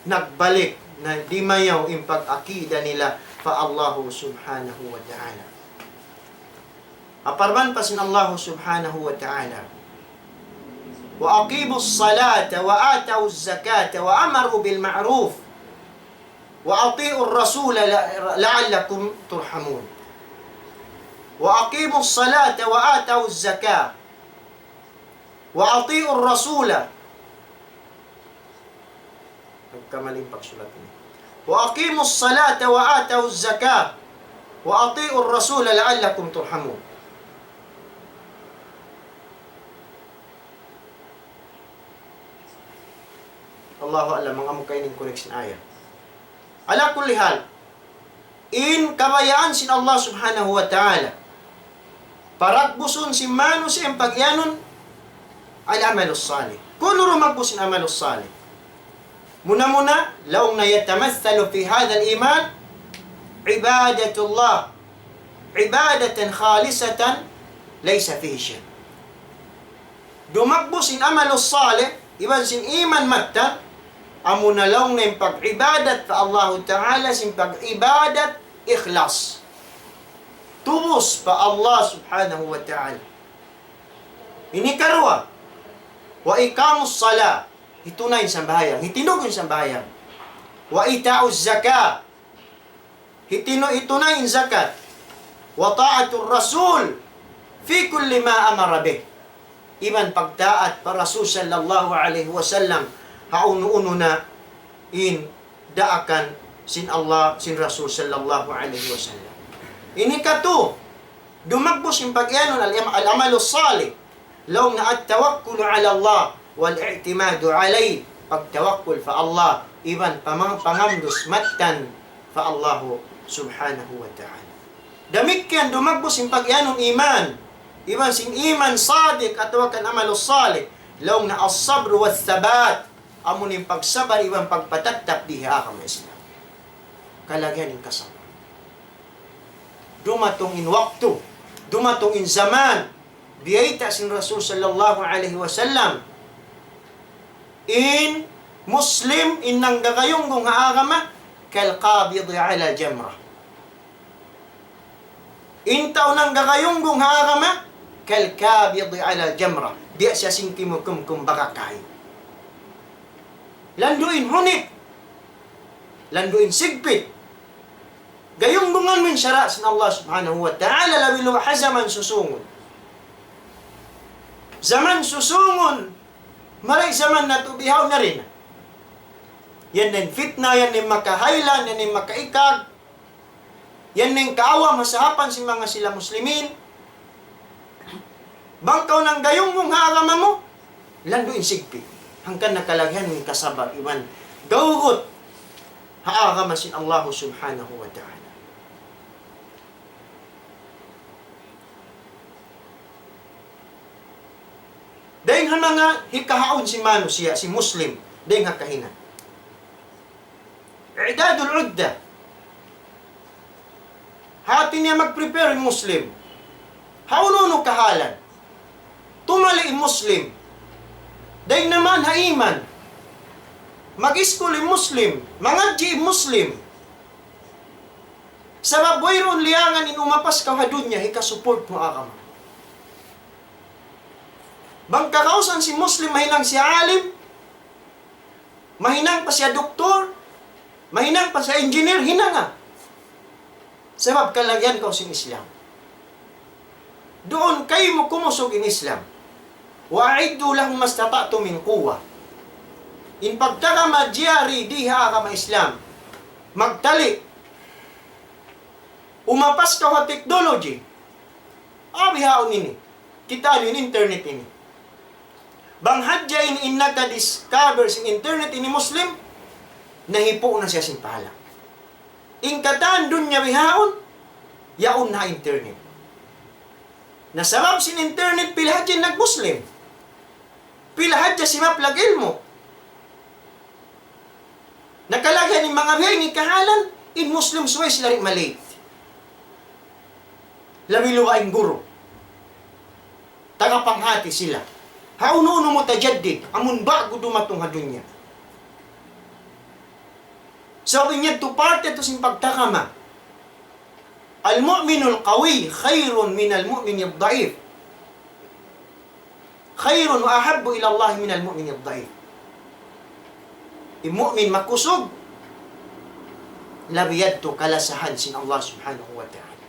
nagbalik na dimayaw in pag-akida nila pa Allahu subhanahu wa ta'ala. Parman pa sin Allahu subhanahu wa ta'ala, وأقيموا الصلاة وآتوا الزكاة وأمروا بالمعروف وأطيعوا الرسول لعلكم ترحمون. وأقيموا الصلاة وآتوا الزكاة وأطيعوا الرسول. Nagkamali in pagsulat ini. وأقيموا الصلاة وآتوا الزكاة وأطيعوا الرسول لعلكم ترحمون. Allahu a'lam, bang amu kaini in correction ayat. Ala kulli hal, in kabayaan sin Allah subhanahu wa ta'ala, paragbusun sin manusiya' in pag-iyanun al-amalus salih. Kunu' dumagbus in amalus salih. Muna-muna, laung na يتمثل في هذا الإيمان عبادة الله عبادة خالصة ليس فيه شرك. Dumagbus in amalus salih, iban sin iman mattan, amuna laung na in pag-ibadat pa Allahu Ta'ala, sin pag-ibadat ikhlas. Tubus pa Allah Subhanahu wa Ta'ala. Ini karuwa, وإقام الصلاة, hitunay in sambahayang, hitindug in sambahayang. وإيتاء الزكاة, hitinu-, hitunay in zakat. وطاعة الرسول في كل ما أمر به. Iban pagtaat pa Rasul sallallahu alayhi wasallam, ha unu-unu na in daakan sin Allah, sin Rasul sallallahu alayhi wasallam. Ini katu, dumagbus in pag-iyanun al-, al-amalus salih. Laung na التوكل على الله والاعتماد عليه. Pagtawakkul pa Allah, iban pamang-, pangamdus mattan pa Allah Subhanahu wa Ta'ala. Damikkiyan dumagbus in pag-iyanun iman, iban sin iman sadiq atawa kan amalus salih. Laung na الصبر والثبات. Amu in pagsabar iban pagpatattap di ha agama Islam. Kalagihan in kasabar. Dumatung in waktu, dumatung in zaman, biyayta' sin Rasul sallallahu alayhi wasallam, in Muslim, in nanggagayunggung ha agama, كالقابض على الجمرة. In tau nanggagayunggung ha agama, كالقابض على الجمرة. Biya' siya sin kimukumkum baga kayu. Landu' in hunit, landu' in sigpit. Gayunggungan mu in sara' sin Allah Subhanahu wa Ta'ala, labi-labi ha jaman susūngun. Jaman susūngun, mari jaman natu' bihaun na rin. Yan na in fitna, yan na in makahaylan, yan na in makaikag, yan na in kaawam ha sahapan sin manga sila Muslimin. Bang kaw nanggayunggung ha agama mu, landu' in sigpit. Hangkan na kalagihan in kasabar iban gawgut ha agama sin Allah Subhanahu wa Ta'ala. Dayn ha manga hikahaun sin manusiya', sin Muslim, dayn ha kahina. I'dadul udda. Hati niya mag-prepare in Muslim. Hawnu-hawnu kahalan. Tumali in Muslim. Dayn naman ha iman. Mag-iskul in Muslim. Mangadji' in Muslim. Sabab wayruun liyangan in umapas kaw ha dunya, hika-support mu agama. Bang kagausan sin Muslim mahinang siya alim, mahinang pa siya doktor, mahinang pa siya engineer, hinanga. Sabab kalagihan kaw sin Islam. Duun kaymu kumusug in Islam. وأعدوا لهم ما استطعتم من قوة. In pagtagama jari di ha agama Islam. Magtali. Umapas kaw ha technology. Abi haun ini. Kita' niyu in internet ini. Bang hadja in, in naka-discover sin internet ini Muslim, nahipu' na siya sin pahala. In katan dunya bihaun, yaun na internet. Na sabab sin internet, pila hadja in nag-Muslim. Pila hadja simaplag ilmu'. Na kalagihan in manga biya' ini kahalan, in Muslim subay sila di' ma-late. Labi-labi in guru. Tagapanghati sila. Ha unu-unu mutajaddid, amun ba'gu dumatung ha dunya. Sabab in yadtu parte yadtu sin pagtagama. المؤمن القوي خير من المؤمن الضعيف. خير وأحب إلى الله من المؤمن الضعيف. In mu'min makusug, labi yadtu kalasahan sin Allah Subhanahu wa Ta'ala.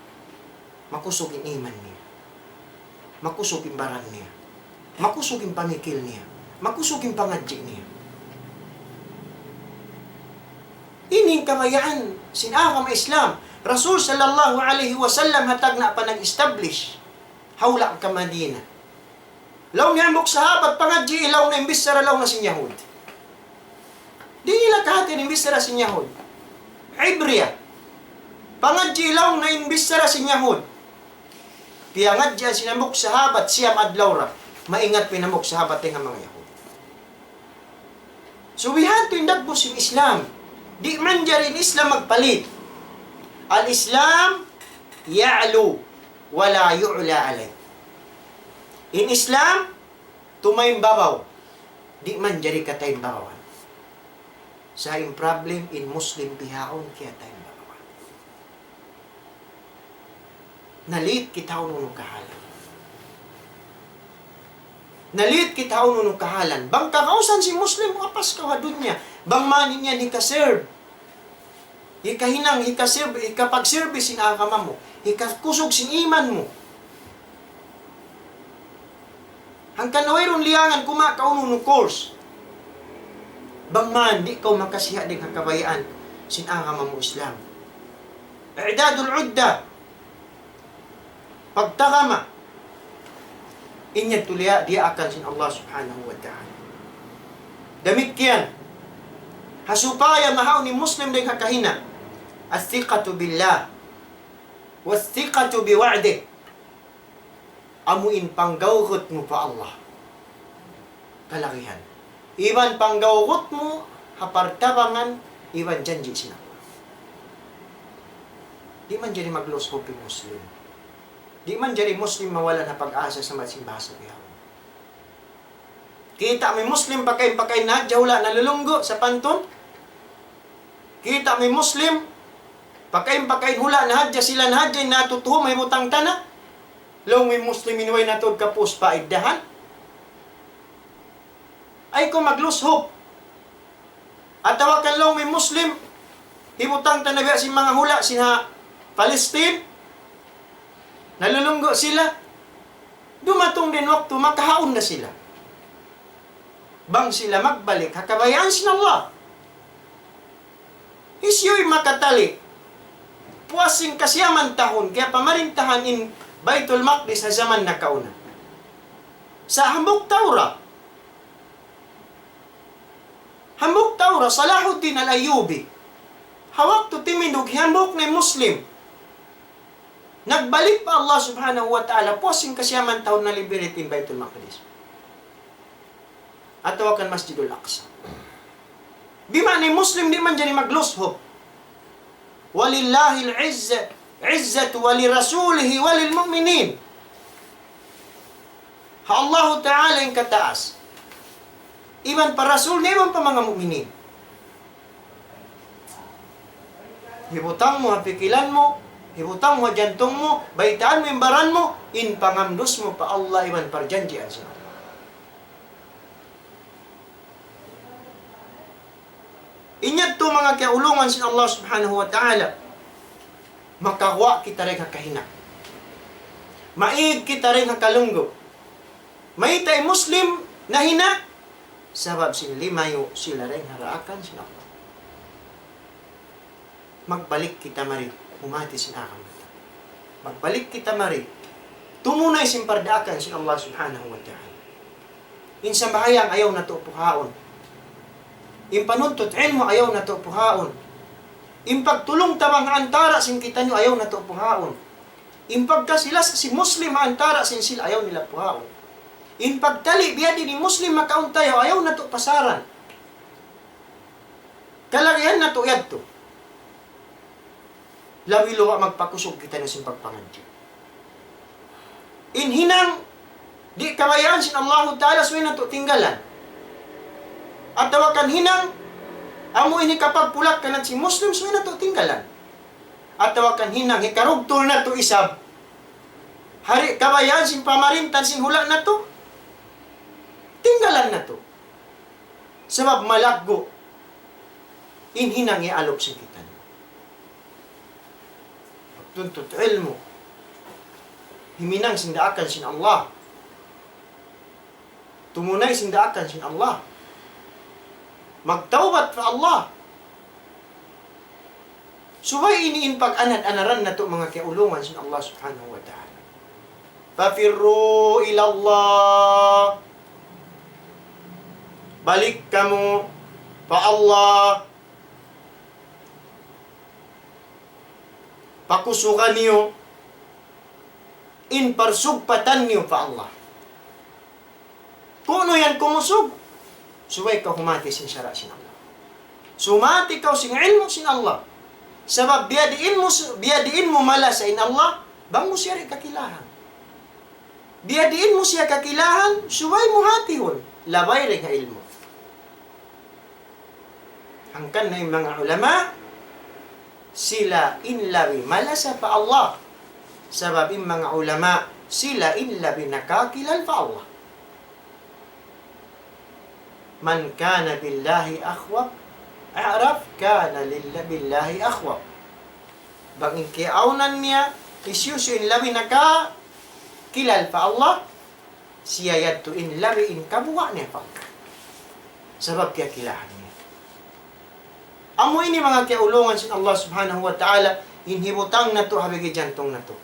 Makusug in iman niya. Makusug in baran niya. Makusug in pamikil niya. Makusug in pangadji' niya. Ini in kabayaan sin agama Islam. Rasul sallallahu alayhi wasallam ha tagna' pa nag-establish ha hula' ka Madina. Laung niya hambuuk sahabat, pangadjii laung niya in bichara laung niya sin Yahud. Di' nila kahatihan in bichara sin Yahud. Ibriya. Pangadjii laung niya in bichara sin Yahud. Piyangadjian sin hambuuk sahabat, siyam adlaw ra. Maingat pa in hambuuk sahabat dayn ha manga Yahud. So, bihadtu in dagbus sin Islam. Di' manjari in Islam magpalit. الإسلام يعلو ولا يعلى عليه. In Islam, tumaimbabaw. Di' manjari kataimbabawan. Sa' in problem, in Muslim bihaun kiyataimbabawan. Na-late kita ha unu-unu kahalan. Na-late kita ha unu-unu kahalan. Bang kagausan sin Muslim, apas kaw ha dunya. Bang man in yan hika-serve. Hikahinang, hika-serve, hikapag-service sin agama mu. Hikakusug sin iman mu. Hangkan wayruun liyangan kumawa' kaw unu-unu course. Bang man, di' kaw makasiha' dayn ha kabayaan sin agama mu Islam. إعداد العدة. Pagtagama. In yadtu liya, diyaakan sin Allah Subhanahu wa Ta'ala. Damikkiyan. Ha supaya mahaun in Muslim dayn ha kahina'. الثقة بالله. والثقة بوعده. Amu in panggawgut mu pa Allah. Kalagihan. Iban panggawgut mu ha partabangan, iban janji' sin Allah. Di' manjari mag-lose hope in Muslim. Di' manjari Muslim mawalan ha pag-asa sa' masi bahasa bihaun. Kita' mu in Muslim pakain-pakain na hadja hula' nalulunggu' sapantun. Kita' mu in Muslim pakain-pakain hula' na hadja sila na hadja in natutuhum ha hibutang tana. Laung mu in Muslim in way na tuud kapūs pa iddahan. Ayaw kaw mag-lose hope. Atawa kan laung mu in Muslim, hibutang tana biya' sin manga hula' sin ha Palestine, nalulunggu' sila. Dumatung da in waktu, makahaun na sila. Bang sila magbalik ha kabayaan sin Allah. Hisiyu in makatali? Puas sin kasiyaman tahun, kiyapamarintahan in Baitul Maqdis ha jaman nakauna. Sa' hambuuk tau ra. Hambuuk tau ra, Salahuddin Al-Ayyubi. Ha waktu timindug, hambuuk na in Muslim. Nagbalik pa Allah Subhanahu wa Ta'ala, puas sin kasiyaman tahun na-liberate in Baitul Maqdis. Atawa kan Masjidul Aqsa. Bima'na in Muslim di' manjari mag-lose hope. ولله العزة، العزة ولرسوله وللمؤمنين. Ha Allahu Ta'ala in kataas. Iban pa Rasul niya, iban pa manga mu'minin. Hibutang mu ha pikilan mu, hibutang mu ha jantung mu, baytaan mu in baran mu, in pangamdus mu pa Allah iban parjanjian sin Allah. In yadtu manga kiyaulungan sin Allah Subhanahu wa Ta'ala, makaguwa' kita dayn ha kahinang. Maig kita dayn ha kalunggu. Mayta' in Muslim nahina', sabab sin limayu' sila dayn ha daakan sin Allah. Magbalik kita mari, humati sin agama. Magbalik kita mari, tumunay sin pardaakan sin Allah Subhanahu wa Ta'ala. In sambahayang ayaw natu' puhaun. In panuntut ilmu' ayaw natu' puhaun. In pagtulung-tabang antara' sin kitaniyu ayaw natu' puhaun. In pagkasi-lasa sin Muslim antara' sin sila ayaw nila puhaun. In pagtali' biyadiin in Muslim makauntayaw ayaw natu' pasaran. Kalagihan natu' yadtu. Labi-labi magpakusug kitaniyu sin pagpangadji'. In hinang di' kabayaan sin Allahu Ta'ala subay natu' tinggalan. Atawa kan hinang amu ini kapagpulak-kanat sin Muslim subay natu' tinggalan. Atawa kan hinang hikarugtul natu' isab. Di' kabayaan sin pamarinta sin hula' natu', tinggalan natu'. Sabab malaggu' in hinang iyalup sin kitaniyu. Tuntut ilmu'. Himinang sin daakan sin Allah. Tumunay sin daakan sin Allah. Magtawbat pa Allah. Subay ini in pag-anad-anaran natu' manga kiyaulungan sin Allah Subhanahu wa Ta'ala. ففروا إلى الله. Balik kamu pa Allah. Pakusugan niyu in parsugpatan niyu pa Allah. Kunu' yan kumusug, subay kaw humati sin sara' sin Allah. Sumati kaw sin ilmu' sin Allah. Sabab biyadiin mu, biyadiin mu malasa in Allah, bang mu siya di' kakilahan. Biyadiin mu siya kakilahan, subay mu hatihun, labay dayn ha ilmu'. Hangkan na in manga ulama, sila in labi malasa pa Allah. Sabab in manga ulama, sila in labi nakakilal pa Allah. من كان بالله أخوف، أعرف كان لله، بالله أخوف. Bang in kiyaawnan niya, hisiyu-siyu in labi nakakilal pa Allah, siya yadtu in labi in kabuga' niya pa Allah. Sabab kiyakilahan niya. Amu ini manga kiyaulungan sin Allah Subhanahu wa Ta'ala, in hibutang natu' ha bigi jantung natu'.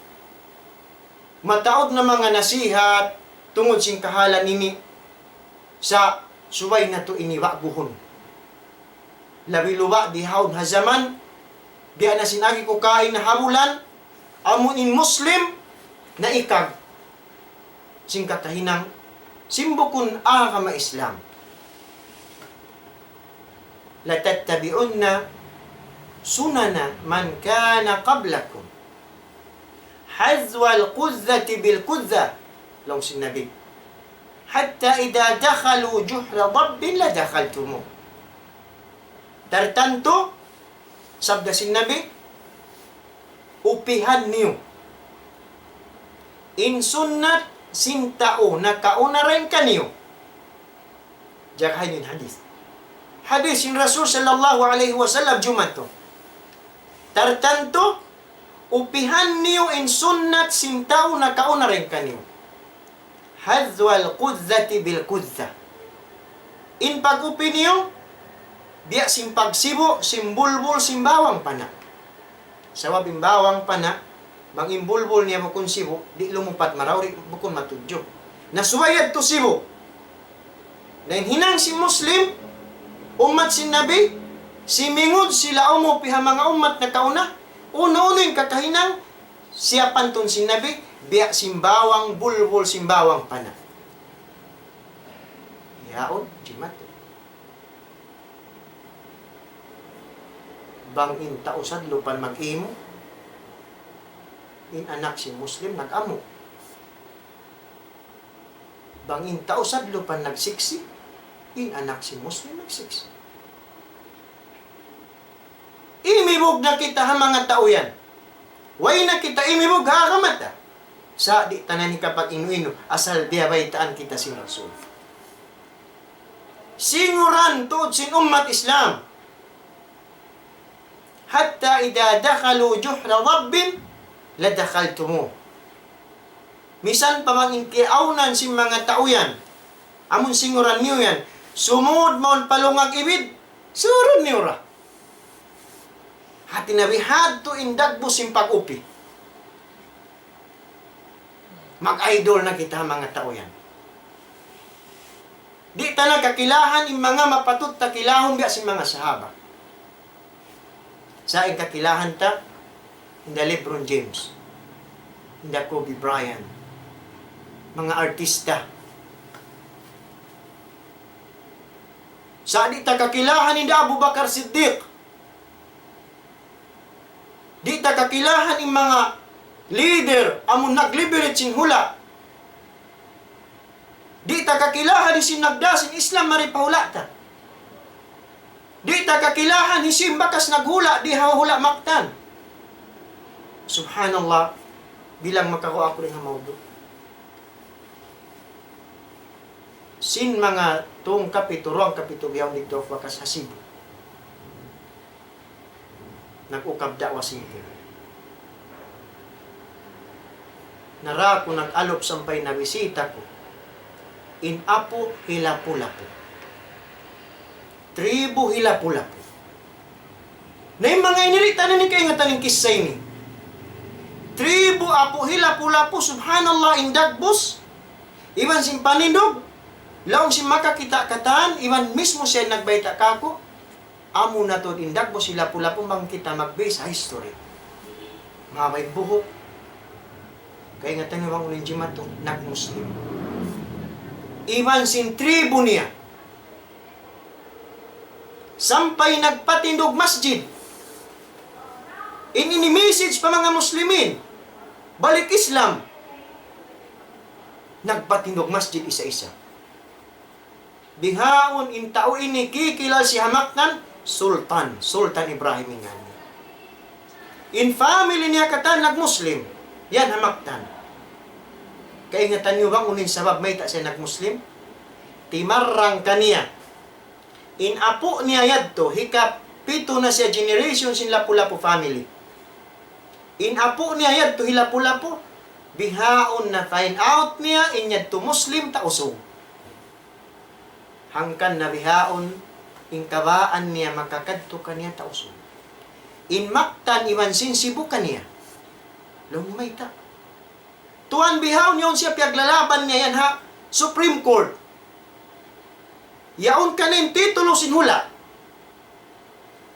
Mataud na manga nasihat, tungud sin kahalan ini, sa' subay natu' ini ba'guhun. Labi-labi bihaun ha jaman, biya' na sin agi ku kaina ha bulan, amu in Muslim naikag sin kakahinang, sin bukun agama Islam. لتتبعن سنن من كان قبلكم حذو القذة بالقذة, laung sin Nabi. حتى إذا دخلوا جحر ضب لدخلتموه. Tartantu, sabda sin Nabi, upihan niyu in sunnat sin tau nakauna dayn kaniyu. Jagaha in hadith. Hadith sin Rasul sallallahu alayhi wasallam jumatu. Tartantu, upihan niyu in sunnat sin tau nakauna dayn kaniyu. حذو القذة بالقذة. In pag-upi niyu, biya' sin pagsibu', sin bulbul, sin bawang pana'. Sabab in bawang pana', bang in bulbul niya bukun sibu', di' lumupad marayaw, di' bukun matudju. Na subay yadtu sibu'. Na in hinang sin Muslim, ummat sin Nabi, simingud sila umupi ha manga ummat nakauna, unu-unu in kakahinang, siyapan tuud sin Nabi, biya' sin bawang bulbul, sin bawang pana'. Yaun, jimatu. Bang in tau sadlupan mag-imu, in anak sin Muslim nag-amu. Bang in tau sadlupan nagsiksi, in anak sin Muslim nagsiksi. Imibug na kita ha manga tau yan. Way na kita imibug ha agama ta. Sa' di' ta na ini kapag inu-inu, asal biya' baytaan kita sin Rasul. Singuran tuud sin ummat Islam. حتى إذا دخلوا جحر ضب لدخلتموه. Misan pa bang in kiyaawnan sin manga tau yan, amun singuran niyu yan, sumud mawn pa lungag ibid, surun niyu ra. Hati niya bihadtu in dagbus sin pag-upi. Mag-idol na kita ha manga tau yan. Di' ta na kakilahan in manga mapatut ta kilahun biya' sin manga sahaba. Sa' in kakilahan ta, hinda LeBron James, hinda Kobe Bryant, manga artista. Sa' di' ta kakilahan hinda Abu Bakar Siddiq. Di' ta kakilahan in manga leader amun nag-liberate sin hula'. Di' ta kakilahan hisiyu in nagdā sin Islam mari pa hula' ta. Di' ta kakilahan hisiyu in bakas naghula' di ha hula' Mactan. Subhanallah, bilang makawa' aku dayn ha mawdu'. Sin manga tungkapitu, ruwangkapitu bihaun didtu aku bakas ha Cebu. Nag-ukab da'wa center. Nara ku nag-alup sampay nabisita ku in apu' Hilapu-Lapu. Tribu Hilapu-Lapu. Na in manga ini di' ta na ini kaingatan in kissa ini. Tribu apu' Hilapu-Lapu, subhanallah, in dagbus iban sin panindug, laung sin makakita' katan, iban mismu siya nagbayta' kāku', amu na tuud in dagbus Hilapu-Lapu bang kita mag-base ha history. Mahaba' in buhuk. Kaingatan niyu bang unu in jimatu, nag-Muslim. Iban sin tribu niya. Sampay nagpatindug masjid. In ini message pa manga Muslimin. Balik Islam. Nagpatindug masjid isa-isa. Bihaun in tau ini kikilal siya ha Mactan, Sultan, Sultan Ibrahim in ngan niya. In family niya katan nag-Muslim, yan ha Mactan. Kaingatan niyu bang unu in sabab mayta' siya nag-Muslim? Timarrang kaniya. In apu' niya yadtu, hikapitu na siya generation sin Lapu-Lapu family. In apu' niya yadtu hi Lapu-Lapu, bihaun na find out niya, in yadtu Muslim, Tausug. Hangkan na bihaun, in kabaan niya makakadtu kaniya Tausug. In Mactan iban sin Cebu kaniya. Laung niya mayta'. Tuwan bihaun yaun siya piyaglalaban niya yan ha Supreme Court. Yaun kaniya in titulo sin hula'.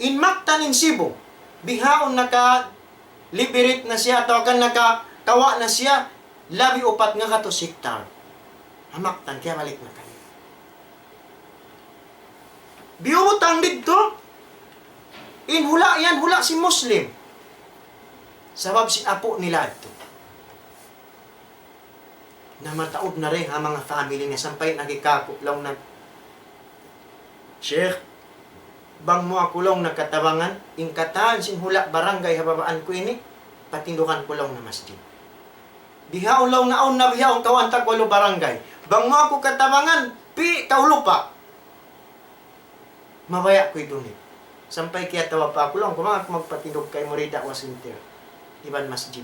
In Mactan in Cebu. Bihaun naka-liberate na siya atawa kan nakakawa' na siya labi upat ngagatus hektar. Ha Mactan, kiyabalik na kaniya. Biyutang didtu, in hula' yan, hula' sin Muslim. Sabab sin apu' nila yadtu. Na mataud na dayn ha manga family niya, sampay nagi kāku', laung niya, "Sheikh, bang mu aku," laung niya, "katabangan, in katan sin hula' barangay ha babaan ku ini, patindugan ku," laung niya, "masjid. Bihaun," laung niya, "awn na bihaun kawhaan tagwalu barangay. Bang mu aku katabangan, pī' kaw lupa', mabaya' ku i-donate." Sampay kiyatawa pa aku, laung ku, "Bang aku magpatindug kaymu di da'wa center iban masjid,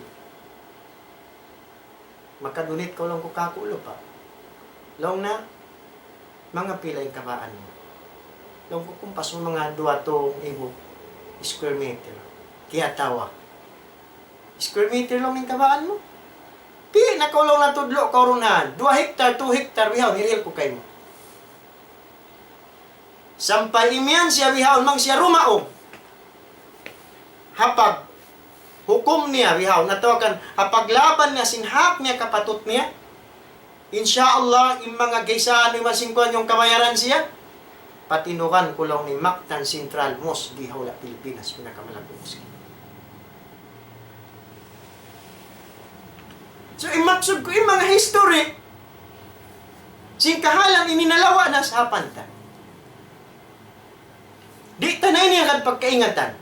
maka-donate kaw," laung ku, "kāku' lupa'." Laung niya, "Manga pila in kabaan mu?" Laung ku, "Kumpas mu manga duwa tū ngaibu square meter." Kiyatawa. "Square meter laung in kabaan mu? Pī' na kaw," laung niya, "tudlu' kaw duun ha duwa hektar, two hektar, bihaun, hirihil ku kaymu." Sampay imiyan siya bihaun bang siya dumaug. Ha paghukum niya bihaun, atawa kan ha paglaban niya sin hak niya kapatut niya, Insya Allah, in manga gaysa anu masing kuwan yung kabayaran siya, patinuran ku laung niya Mactan Central Mosque di ha hula' Pilipinas, pinakamalaggu' mosque. So, in maksud ku, in manga history, sin kahalan ini nalawa' na sa' panta. Di' ta na ini agad pagkaingatan.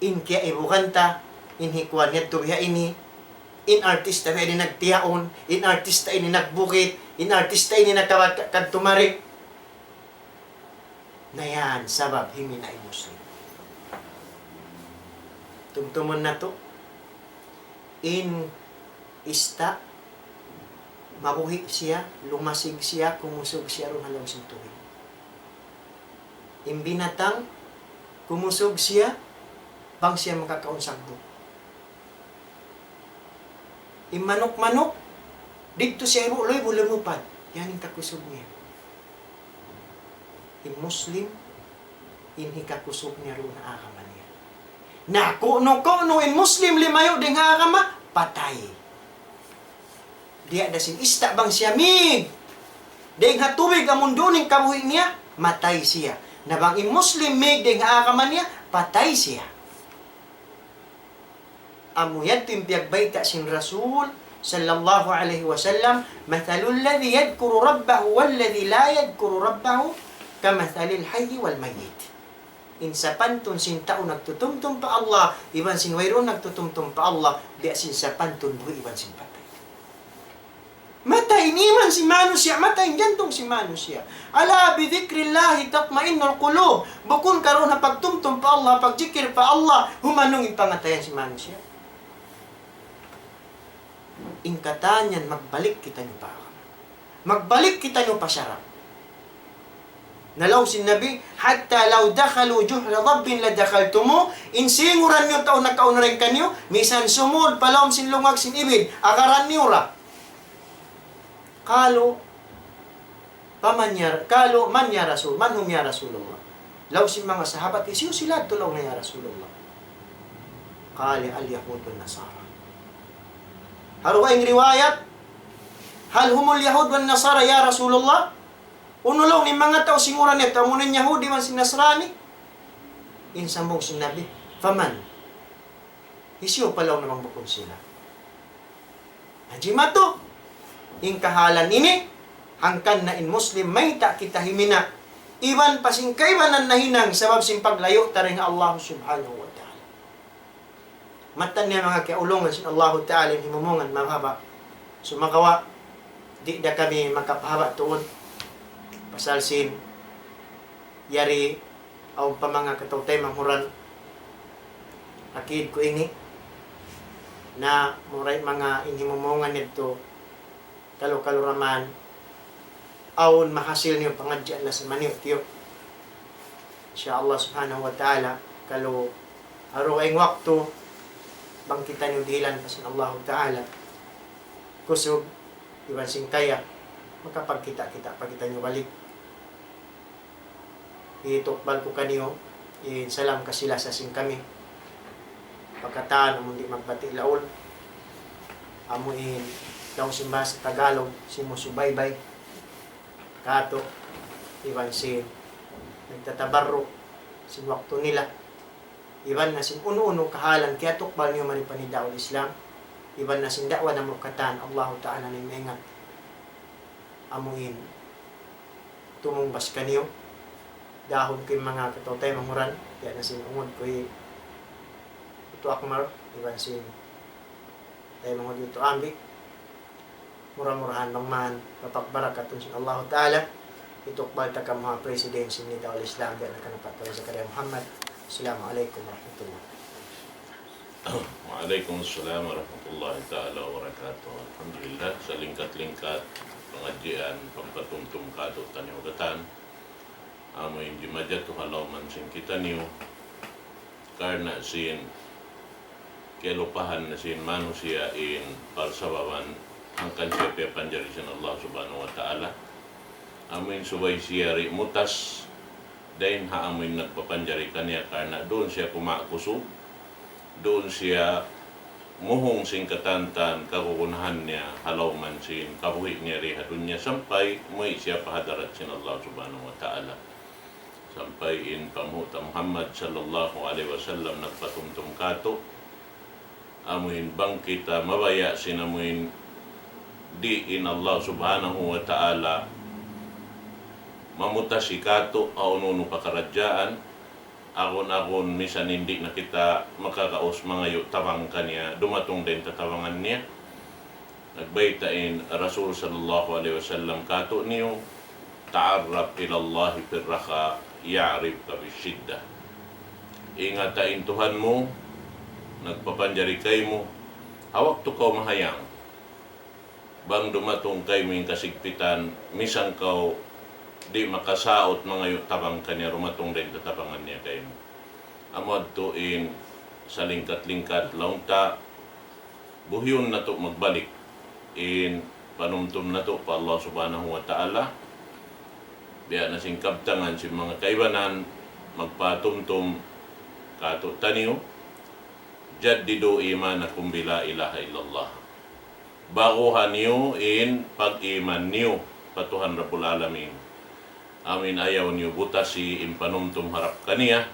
In kiyaibugan ta, in hikuan niya tuwi ha ini, in artista biya' ini nagtiyaun, in artista ini nagbukit, in artista ini nagkawat-, kadtumari. Na yan, sabab himina' in Muslim. Tumtumun natu', in ista', mabuhi' siya, lumasig siya, kumusug siya, duun ha lawm sin tubig. In binatang, kumusug siya, bang siya makakaun sagbut. In manuk-manuk, didtu siya ibu'-luy, lumupad. Yan in kakusug niya. In Muslim, in hikakusug niya duun ha agama niya. Na kunu-kunu in Muslim limayu' dayn ha agama, patay. Diya da sin ista' bang siya mīg dayn ha tubig amun duun in kabuhi' niya, matay siya. Na bang in Muslim mīg dayn ha agama niya, patay siya. Amu yadtu in piyagbayta' sin Rasul sallallahu alayhi wasallam, مثل الذي يذكر ربه والذي لا يذكر ربه كمثل الحي والميت. In sapantun sin tau nagtutumtum pa Allah, iban sin wayruun nagtutumtum pa Allah, biya' sin sapantun buhi' iban sin patay. Matay in iman sin manusiya', matay in jantung sin manusiya'. ألا بذكر الله تطمئن القلوب. Bukun ka duun ha pagtumtum pa Allah, pagjikil pa Allah, humanung in pangatayan sin manusiya'. In katan yan, magbalik kitaniyu pa agama. Magbalik kitaniyu pa sara'. Na laung sin Nabi, حتى لو دخلوا جحر ضب لدخلتموه. In singuran niyu tau nakauna dayn kaniyu, misan sumud pa lawm sin lungag sin ibid, agaran niyu ra. قالوا فمن يا، قالوا من يا رسول، من هم يا رسول الله؟ Laung sin manga sahabat, hisiyu sila yadtu laung niya ya Rasulullah? قال اليهود والنصارى. Ha dugaing riwayat, هل هم اليهود والنصارى يا رسول الله؟ Unu laung in manga tau singuran yadtu, amuna in Yahudi iban sin Nasrani? In sambung sin Nabi, فمن؟ Hisiyu pa laung niya bang bukun sila? Na jimatu, in kahalan ini, hangkan na in Muslim mayta' kita himina', iban pa sin kaibanan nahinang sabab sin paglayu' ta dayn ha Allah Subhanahu wa Ta'ala. Mattan niya manga kiyaulungan sin Allahu Ta'ala in himumungan mababa'. Sumagawa', di' da kami makapahaba' tuud. Pasal sin yari awn pa manga kataw-taymanghuran, akid ku ini, na mura' manga in himumungan yadtu, kalu-kalu ra man, awn mahasil niyu pangadjian na sa maniyu'-tiyu'. Insya Allah Subhanahu wa Ta'ala, kalu ha dugaing waktu, bang kitaniyu dihilan pa sin Allahu Ta'ala kusug iban sin kaya, makapagkita'-kita' pa kitaniyu balik. Hitukbal ku kaniyu in salam kasi-lasa sin kami pa katan amun di' magbati' laung, amu in laung sin bahasa Tagalog, sumusubaybay kātu', iban sin nagtatabarru' sin waktu nila, iban na sin unu-unu kahalan kiyatukbal niyu mari pa Nidaul Islam, iban na sin da'wa namu' katan, Allahu Ta'ala na in maingat. Amu in tumungbas kaniyu, dahun ku in manga kataw-taymanghuran, biya' na sin ungud ku hi Utu' Akmar, iban sin taymanghud hi Utu' Ambi. Mura-murahan bang man papagbarakatun sin Allahu Ta'ala, hitukbal ta kamu ha President sin Nidaul Islam, biya' na kanapat ta Zakaria Muhammad. Assalamu alaykum warahmatullah. وعليكم السلام ورحمة الله تعالى وبركاته. Alhamdulillah, salingkat-lingkat pangadjian, pagpatumtum kātu'niyu katan. Amu in jimajatu ha lawm sin kitaniyu, karna' sin kiyalupahan na sin manusiya' in parsababan hangkan siya piyapanjari sin Allah Subhanahu wa Ta'ala. Amu in subay siya di' mutas dayn ha amu in nagpapanjari kaniya, karna' duun siya kumakusug, duun siya muhung sin katantan kagunahan niya ha lawm sin kabuhi' niya di ha dunya sampay muwi' siya pa hadarat sin Allah Subhanahu wa Ta'ala. Sampay in panghu' ta Muhammad sallallahu alayhi wasallam nagpatumtum kātu', amuin bang kita mabaya' sin amuin di' in Allah Subhanahu wa Ta'ala mamutasi kātu' ha unu-unu pakaradjaan, agun-agun misan di' na kita makagaus mangayu' tabang kaniya, dumatung da in tatabangan niya. Nagbayta' in Rasul sallallahu alayhi wasallam kātu'niyu, تعرف إلى الله في الرخاء يعرفك في الشدة. Ingata in Tuhan mu, nagpapanjari kaymu, ha waktu kaw mahayang. Bang dumatung kaymu in kasigpitan, misan kaw di' makasaut mangayu' tabang kaniya, dumatung da in tatabangan niya kaymu. Amu yadtu in salingkat-lingkat laung ta, buhiun natu' magbalik in panumtum natu' pa Allah Subhanahu wa Ta'ala. Biya' na sin kabtangan sin manga kaibanan, magpatumtum kātu'niyu, جددوا إيمانكم بلا إله إلا الله. Baguha niyu in pag-iman niyu pa Tuhan Rabbul Alamin. Amuin ayaw niyu butasi in panumtum harap kaniya.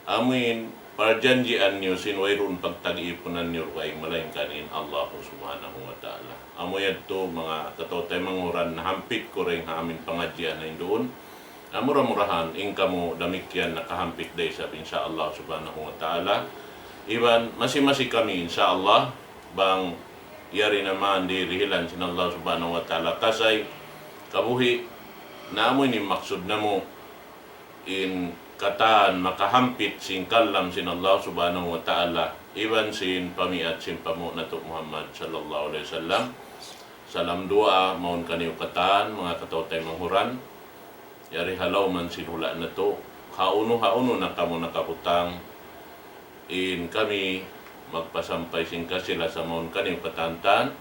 Amuin parjanjian niyu sin wayruun pagtag-ipunan niyu dugaing malaingkan in Allah Subhanahu wa Ta'ala. Amu yadtu manga kataw-taymanghuran nahampit ku dayn ha amuin pangadjian na duun. Mura-murahan in kamu damikkiyan nakahampit da isab, insya Allah Subhanahu wa Ta'ala. Iban masi-masi kami, insya Allah, bang yari na man di' dihilan sin Allah Subhanahu wa Ta'ala kasay, kabuhi', na amu ini maksud namu' in katan makahampit sin kalam sin Allah Subhanahu wa Ta'ala, iban sin pamiat sin panghu' natu' Muhammad sallallahu alayhi wasallam. Salam duwaa mawn kaniyu katan, manga kataw-taymanghuran. Yari ha lawm sin hula' natu', ha unu-unu na kamu nakabutang, in kami magpasampay sin kasi-lasa mawn kaniyu katan.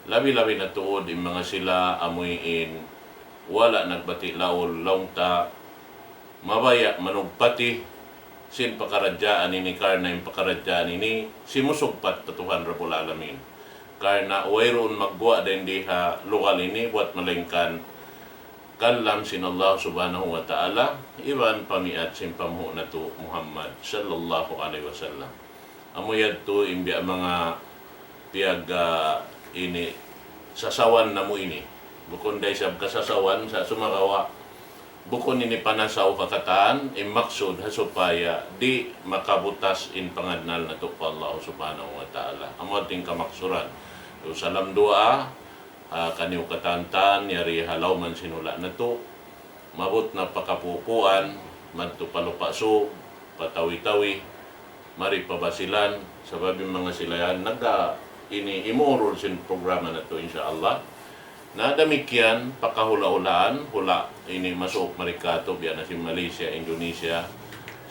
Labi-labi na tuud in manga sila amuin wala' nagbati' laul laung ta, mabaya' manugpati sin pakaradjaan ini karna' in pakaradjaan ini simusugpat pa Tuhan Rabbul Alamin. Karna' wayruun magguwa' dayn di ha lugal ini buwat malaingkan kalam sin Allah Subhanahu wa Ta'ala, iban pamiat sin panghu' natu' Muhammad sallallahu alayhi wasallam. Amu yadtu in biya' manga piyag, ah, ini sasawan namu' ini. Bukun da isab kasasawan sa' sumagawa'. Bukun ini panasaw ha katan, in maksud ha supaya di' makabutas in pangannal natu' pa Allah Subhanahu wa Ta'ala. Amu yadtu in kamaksuran. Salam duwaa, ah, kaniyu katan-katan, yari ha lawm sin hula' natu'. Maabut na pa kapupuan, madtu pa Lupa' Sug, pa Tawi-Tawi, mari pa Basilan, sabab in manga sila yan, nagka ini imurul sin programa natu', insya Allah. Na damikkiyan, pa kahula'-hulaan, hula' ini masuuk mari kātu', biya' na sin Malaysia, Indonesia,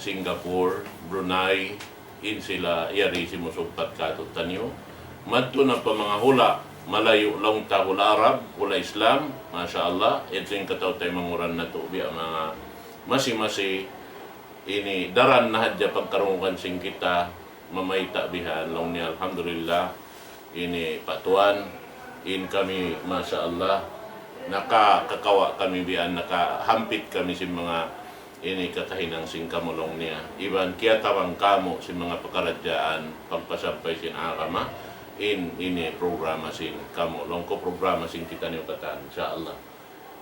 Singapore, Brunei, in sila yari simusugpat kātu'niyu. Madtu na pa manga hula' malayu' laung ta, hula' Arab, hula' Islam, masha Allah, yadtu in kataw-taymanghuran natu' biya' manga masi-masi ini daran na hadja pagkarungugan sin kita, mamayta' bihan, laung niya, alhamdulillah, ini pa tuwan, in kami, masha Allah, nakakakawa' kami bihan, nakahampit kami sin manga ini kakahinang sin kamu laung niya. Iban kiyatabang kamu sin manga pakaradjaan, pagpasampay sin agama, in ini programa sin kamu, laung ku programa sin kitaniyu katan, insya Allah.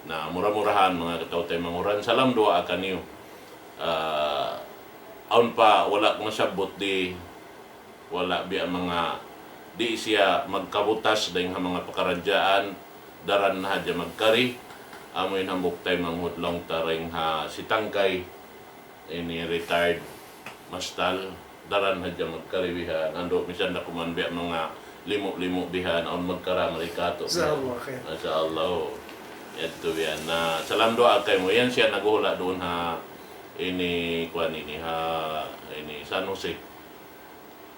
Na, mura-murahan manga kataw-taymanghuran, salam duwaa kaniyu. Ah, awn pa wala' ku masabbut di, wala' biya' manga di' siya magkabutas dayn ha manga pakaradjaan, daran na hadja magkari, amu in hambuuk taymanghud laung ta dayn ha Sitangkay, ini retired mastal, daran hadja magkari bihan, andu' misan da kuman biya' manga limu'-limu' bihan, awn magkara mari kātu'. Jazakallah khair. Masha Allah, oh. Yadtu bihan. Na, salam duwaa kaymu. Yan siya naghuhula' duun ha, ini, kuwan ini, ha, ini, San Jose.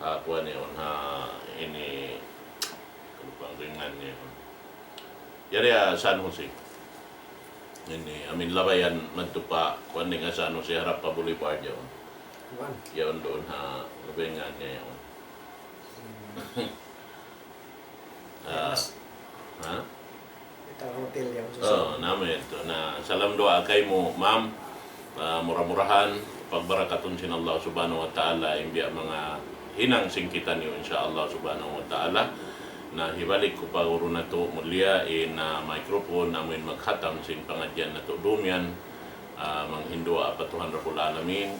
Ha, kuwan yaun, ha, ini, kalupahan ku in ngan niya. Yari ha San Jose. Ini, amin labayan madtu pa, kuwan dayn ha San Jose, harap pa Boulevard yaun. Kuwan. Yaun duun ha, lupahan ku in ngan niya yaun. Hmm. Ah, ha? Ita hotel yan. Oh, namin to. Na, salam duwaa kaymu, ma'am. Ah, mura-murahan, pagbarakatun sin Allah Subhanahu wa Ta'ala, in biya' manga hinang sin kitaniyu, insya Allah Subhanahu wa Ta'ala. Na, hibalik ku pa guru natu' mulia in, ah, microphone, amuin maghatam sin pangadjian natu' dumiyan, ah, manghindu' pa Tuhan Rabbul Alamin.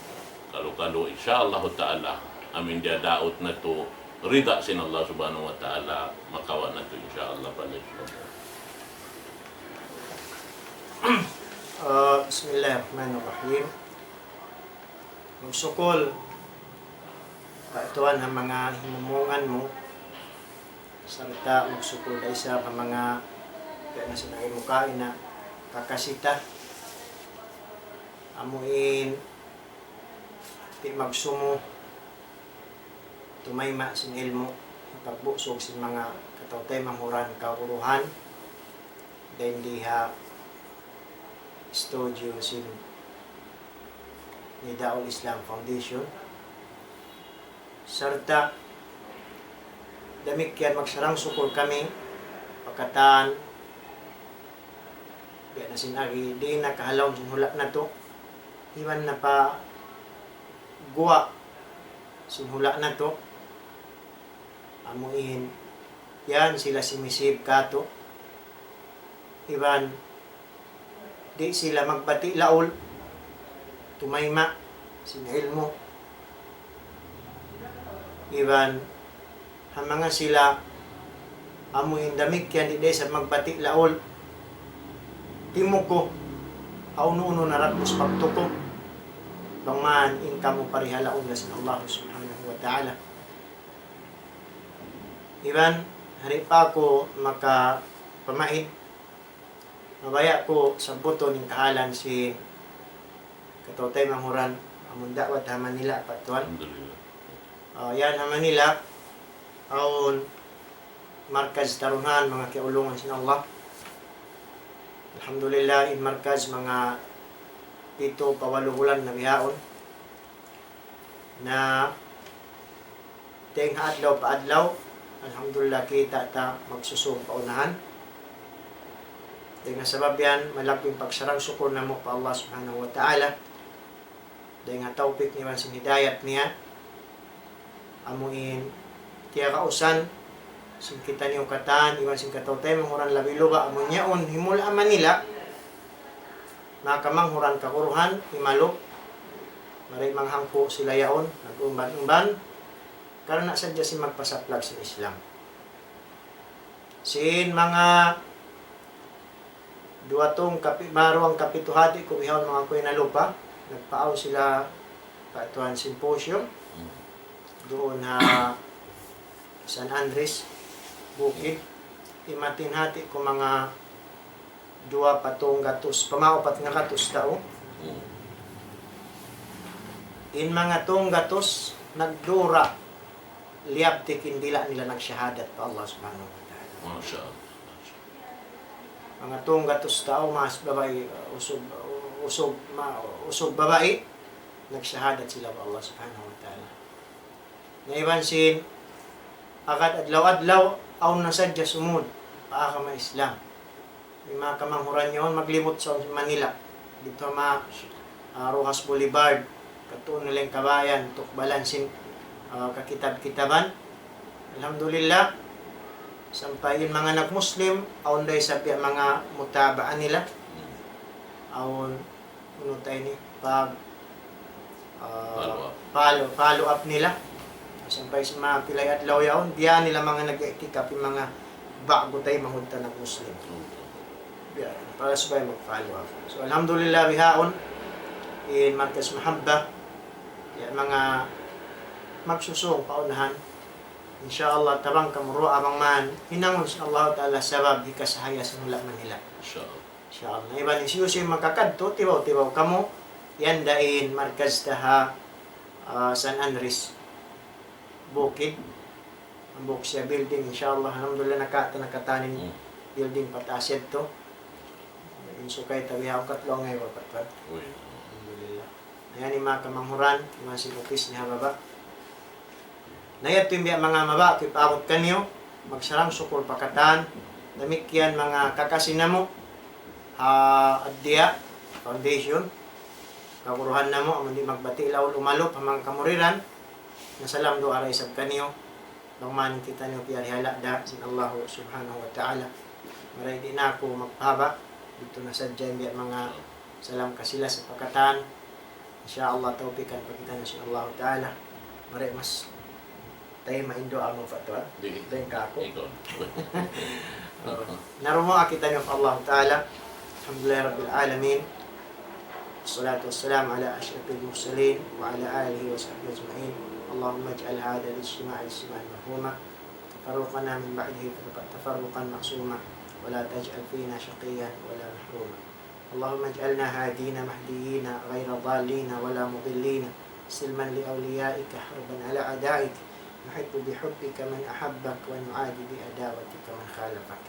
Kalu-kalu, insya Allah Ta'ala, amuin diyadaut natu' rida sin Allah Subhanahu wa Ta'ala, makawa' natu', insya Allah, pa next program. Ah, bismillahirrahmanirrahim. Magsukul, Pak Tuan, ha manga himumungan mu, sarta' magsukul da isab ha manga kaya na sinabi mu kaina kakasi ta. Amuin di' magsumu, tumayma' sin ilmu', pagbusug sin manga kataw-taymanghuran kaguruhan, dayn di ha studio sin Nidaul Islam Foundation. Sarta' damikkiyan magsarang-sukul kami pa katan, biya' na sin agi, di' na kahalawm sin hula' natu', iban na pa guwa' sin hula' natu', amuin yan sila simisib katu', iban di' sila magbati' laul, tumayma' sin ilmu'. Iban ha manga sila amuin damikkiyan di' da isab magbati' laul, timuku' ha unu-unu na dagbus pagtuku', bang man in kamu parihalaun da sin Allah Subhanahu wa Ta'ala. Iban, di' pa aku makapamaid, mabaya' ku sabbutun in kahalan sin kataw-taymanghuran, amun da'wat ha Manila, Pak Tuan. Alhamdulillah. Ah, yan ha Manila, awn markaz tarunhan, manga kiyaulungan sin Allah. Alhamdulillah, in markaz manga pitu pa walu bulan na bihaun. Na dayn ha adlaw pa adlaw, alhamdulillah, kita' ta magsusūng pa unahan. Dayn ha sabab yan, malaggu' in pagsarang-sukul namu' pa Allah Subhanahu wa Ta'ala. Dayn ha tawpik niya iban sin hidayat niya, amuin tiyagausan sin kitaniyu katan iban sin kataw-taymanghuran labi luba' amun yaun himul-a Manila, manga kamanghuran kaguruhan, imalup, mari manghangpu' sila yaun, nag-umban-umban, karna' sadja sin magpasaplag sin Islam. Sin manga duwa tungka' pi-, manga duwangka' pitu hati ku bihaun manga kuy na lupa, nagpaawn sila pa Tuan symposium, duun ha San Andres, Bukid, imatin hati ku manga duwa pa tunggatus, pa maupat ngagatus tau. Hmm. In manga tunggatus, nagdura, liyab tik in dila' nila nagsahadat pa Allah Subhanahu wa Ta'ala. Masha Allah. Manga tunggatus tau, mas babai, usug, usug, ma-, usug babai, nagsahadat sila pa Allah Subhanahu wa Ta'ala. Na iban sin, agad adlaw-adlaw, awn na sadja sumud pa agama Islam. In manga kamanghuran yaun maglibut sa Manila. Didtu ha, ah, Roxas Boulevard, katuun nila in kabayan, tukbalan sin, ah, kakitab-kitaban. Alhamdulillah, sampay in manga nag-Muslim, awn da isab biya' manga mutaba'ah nila. Awn unu ta ini, pag, ah, follow up. Follow, follow up nila. Sampay sa manga pilay adlaw yaun, biya' nila manga nag-i'tikaf, in manga ba'gu taymanghud ta nag-Muslim. Hmm. Biya', para subay mag-follow up. So, alhamdulillah, bihaun, in Markaz Mahabbah, ya, manga magsusūng pa unahan. Insya Allah, tabang kamu duwaa bang man hinangun sin Allah Ta'ala sabab hikasahaya sin hula' Manila. Insya Allah. Insya Allah. Iban hisiyu-siyu makakadtu, tibaw-tibaw kamu, yan da in markaz ta ha, ah, San Andres, Bukid. Hambuuk siya building, insya Allah. Alhamdulillah, naka-, nakatan in building pataas yadtu. In sukay ta bihaun katlu ngay wa patpat. Uy. Alhamdulillah. Yan in manga kamanghuran, iban sin upis niya ha baba'. Na yadtu in biya' manga mabaya' ku ipaabut kaniyu, magsarang-sukul pa katan, damikkiyan manga kakasi namu', ha Addiya Foundation, kaguruhan namu', amun di' magbati' laul umalup, ha manga kamuridan, na salam duwaa da isab kaniyu, bang man kitaniyu piyarihala' da sin Allahu Subhanahu wa Ta'ala. Mari di' na aku magpahaba', didtu na sadja in biya' manga salam kasi-lasa pa katan. In sha Allah, tawpikan pa kitaniyu sin Allahu Ta'ala. Mari mas tayo maindu' amu pa tuwan. Di'. Dayn kāku'. Ikaw. Oo. Narumu kitaniyu pa Allahu Ta'ala. الحمد لله رب العالمين. والصلاة والسلام على أشرف المرسلين وعلى آله وصحبه أجمعين. اللهم اجعل هذا الاجتماع اجتماعا مرحوما، تفرقنا من بعده تفرقا معصوما، ولا تجعل فينا شقيا ولا محروما. اللهم اجعلنا هادين مهديين غير ضالين ولا مضلين، سلما لأوليائك حربا على أعدائك، نحب بحبك من أحبك ونعادي بعداوتك من خالفك.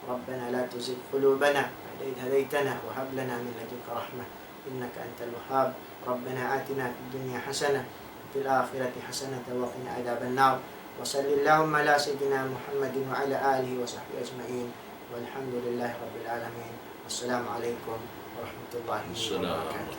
ربنا لا تزغ قلوبنا بعد إذ هديتنا وهب لنا من لدنك رحمة إنك أنت الوهاب. ربنا آتنا في الدنيا حسنة وفي الآخرة حسنة وقنا عذاب النار. وصل اللهم على سيدنا محمد وعلى آله وصحبه أجمعين. والحمد لله رب العالمين. والسلام عليكم ورحمة الله وبركاته.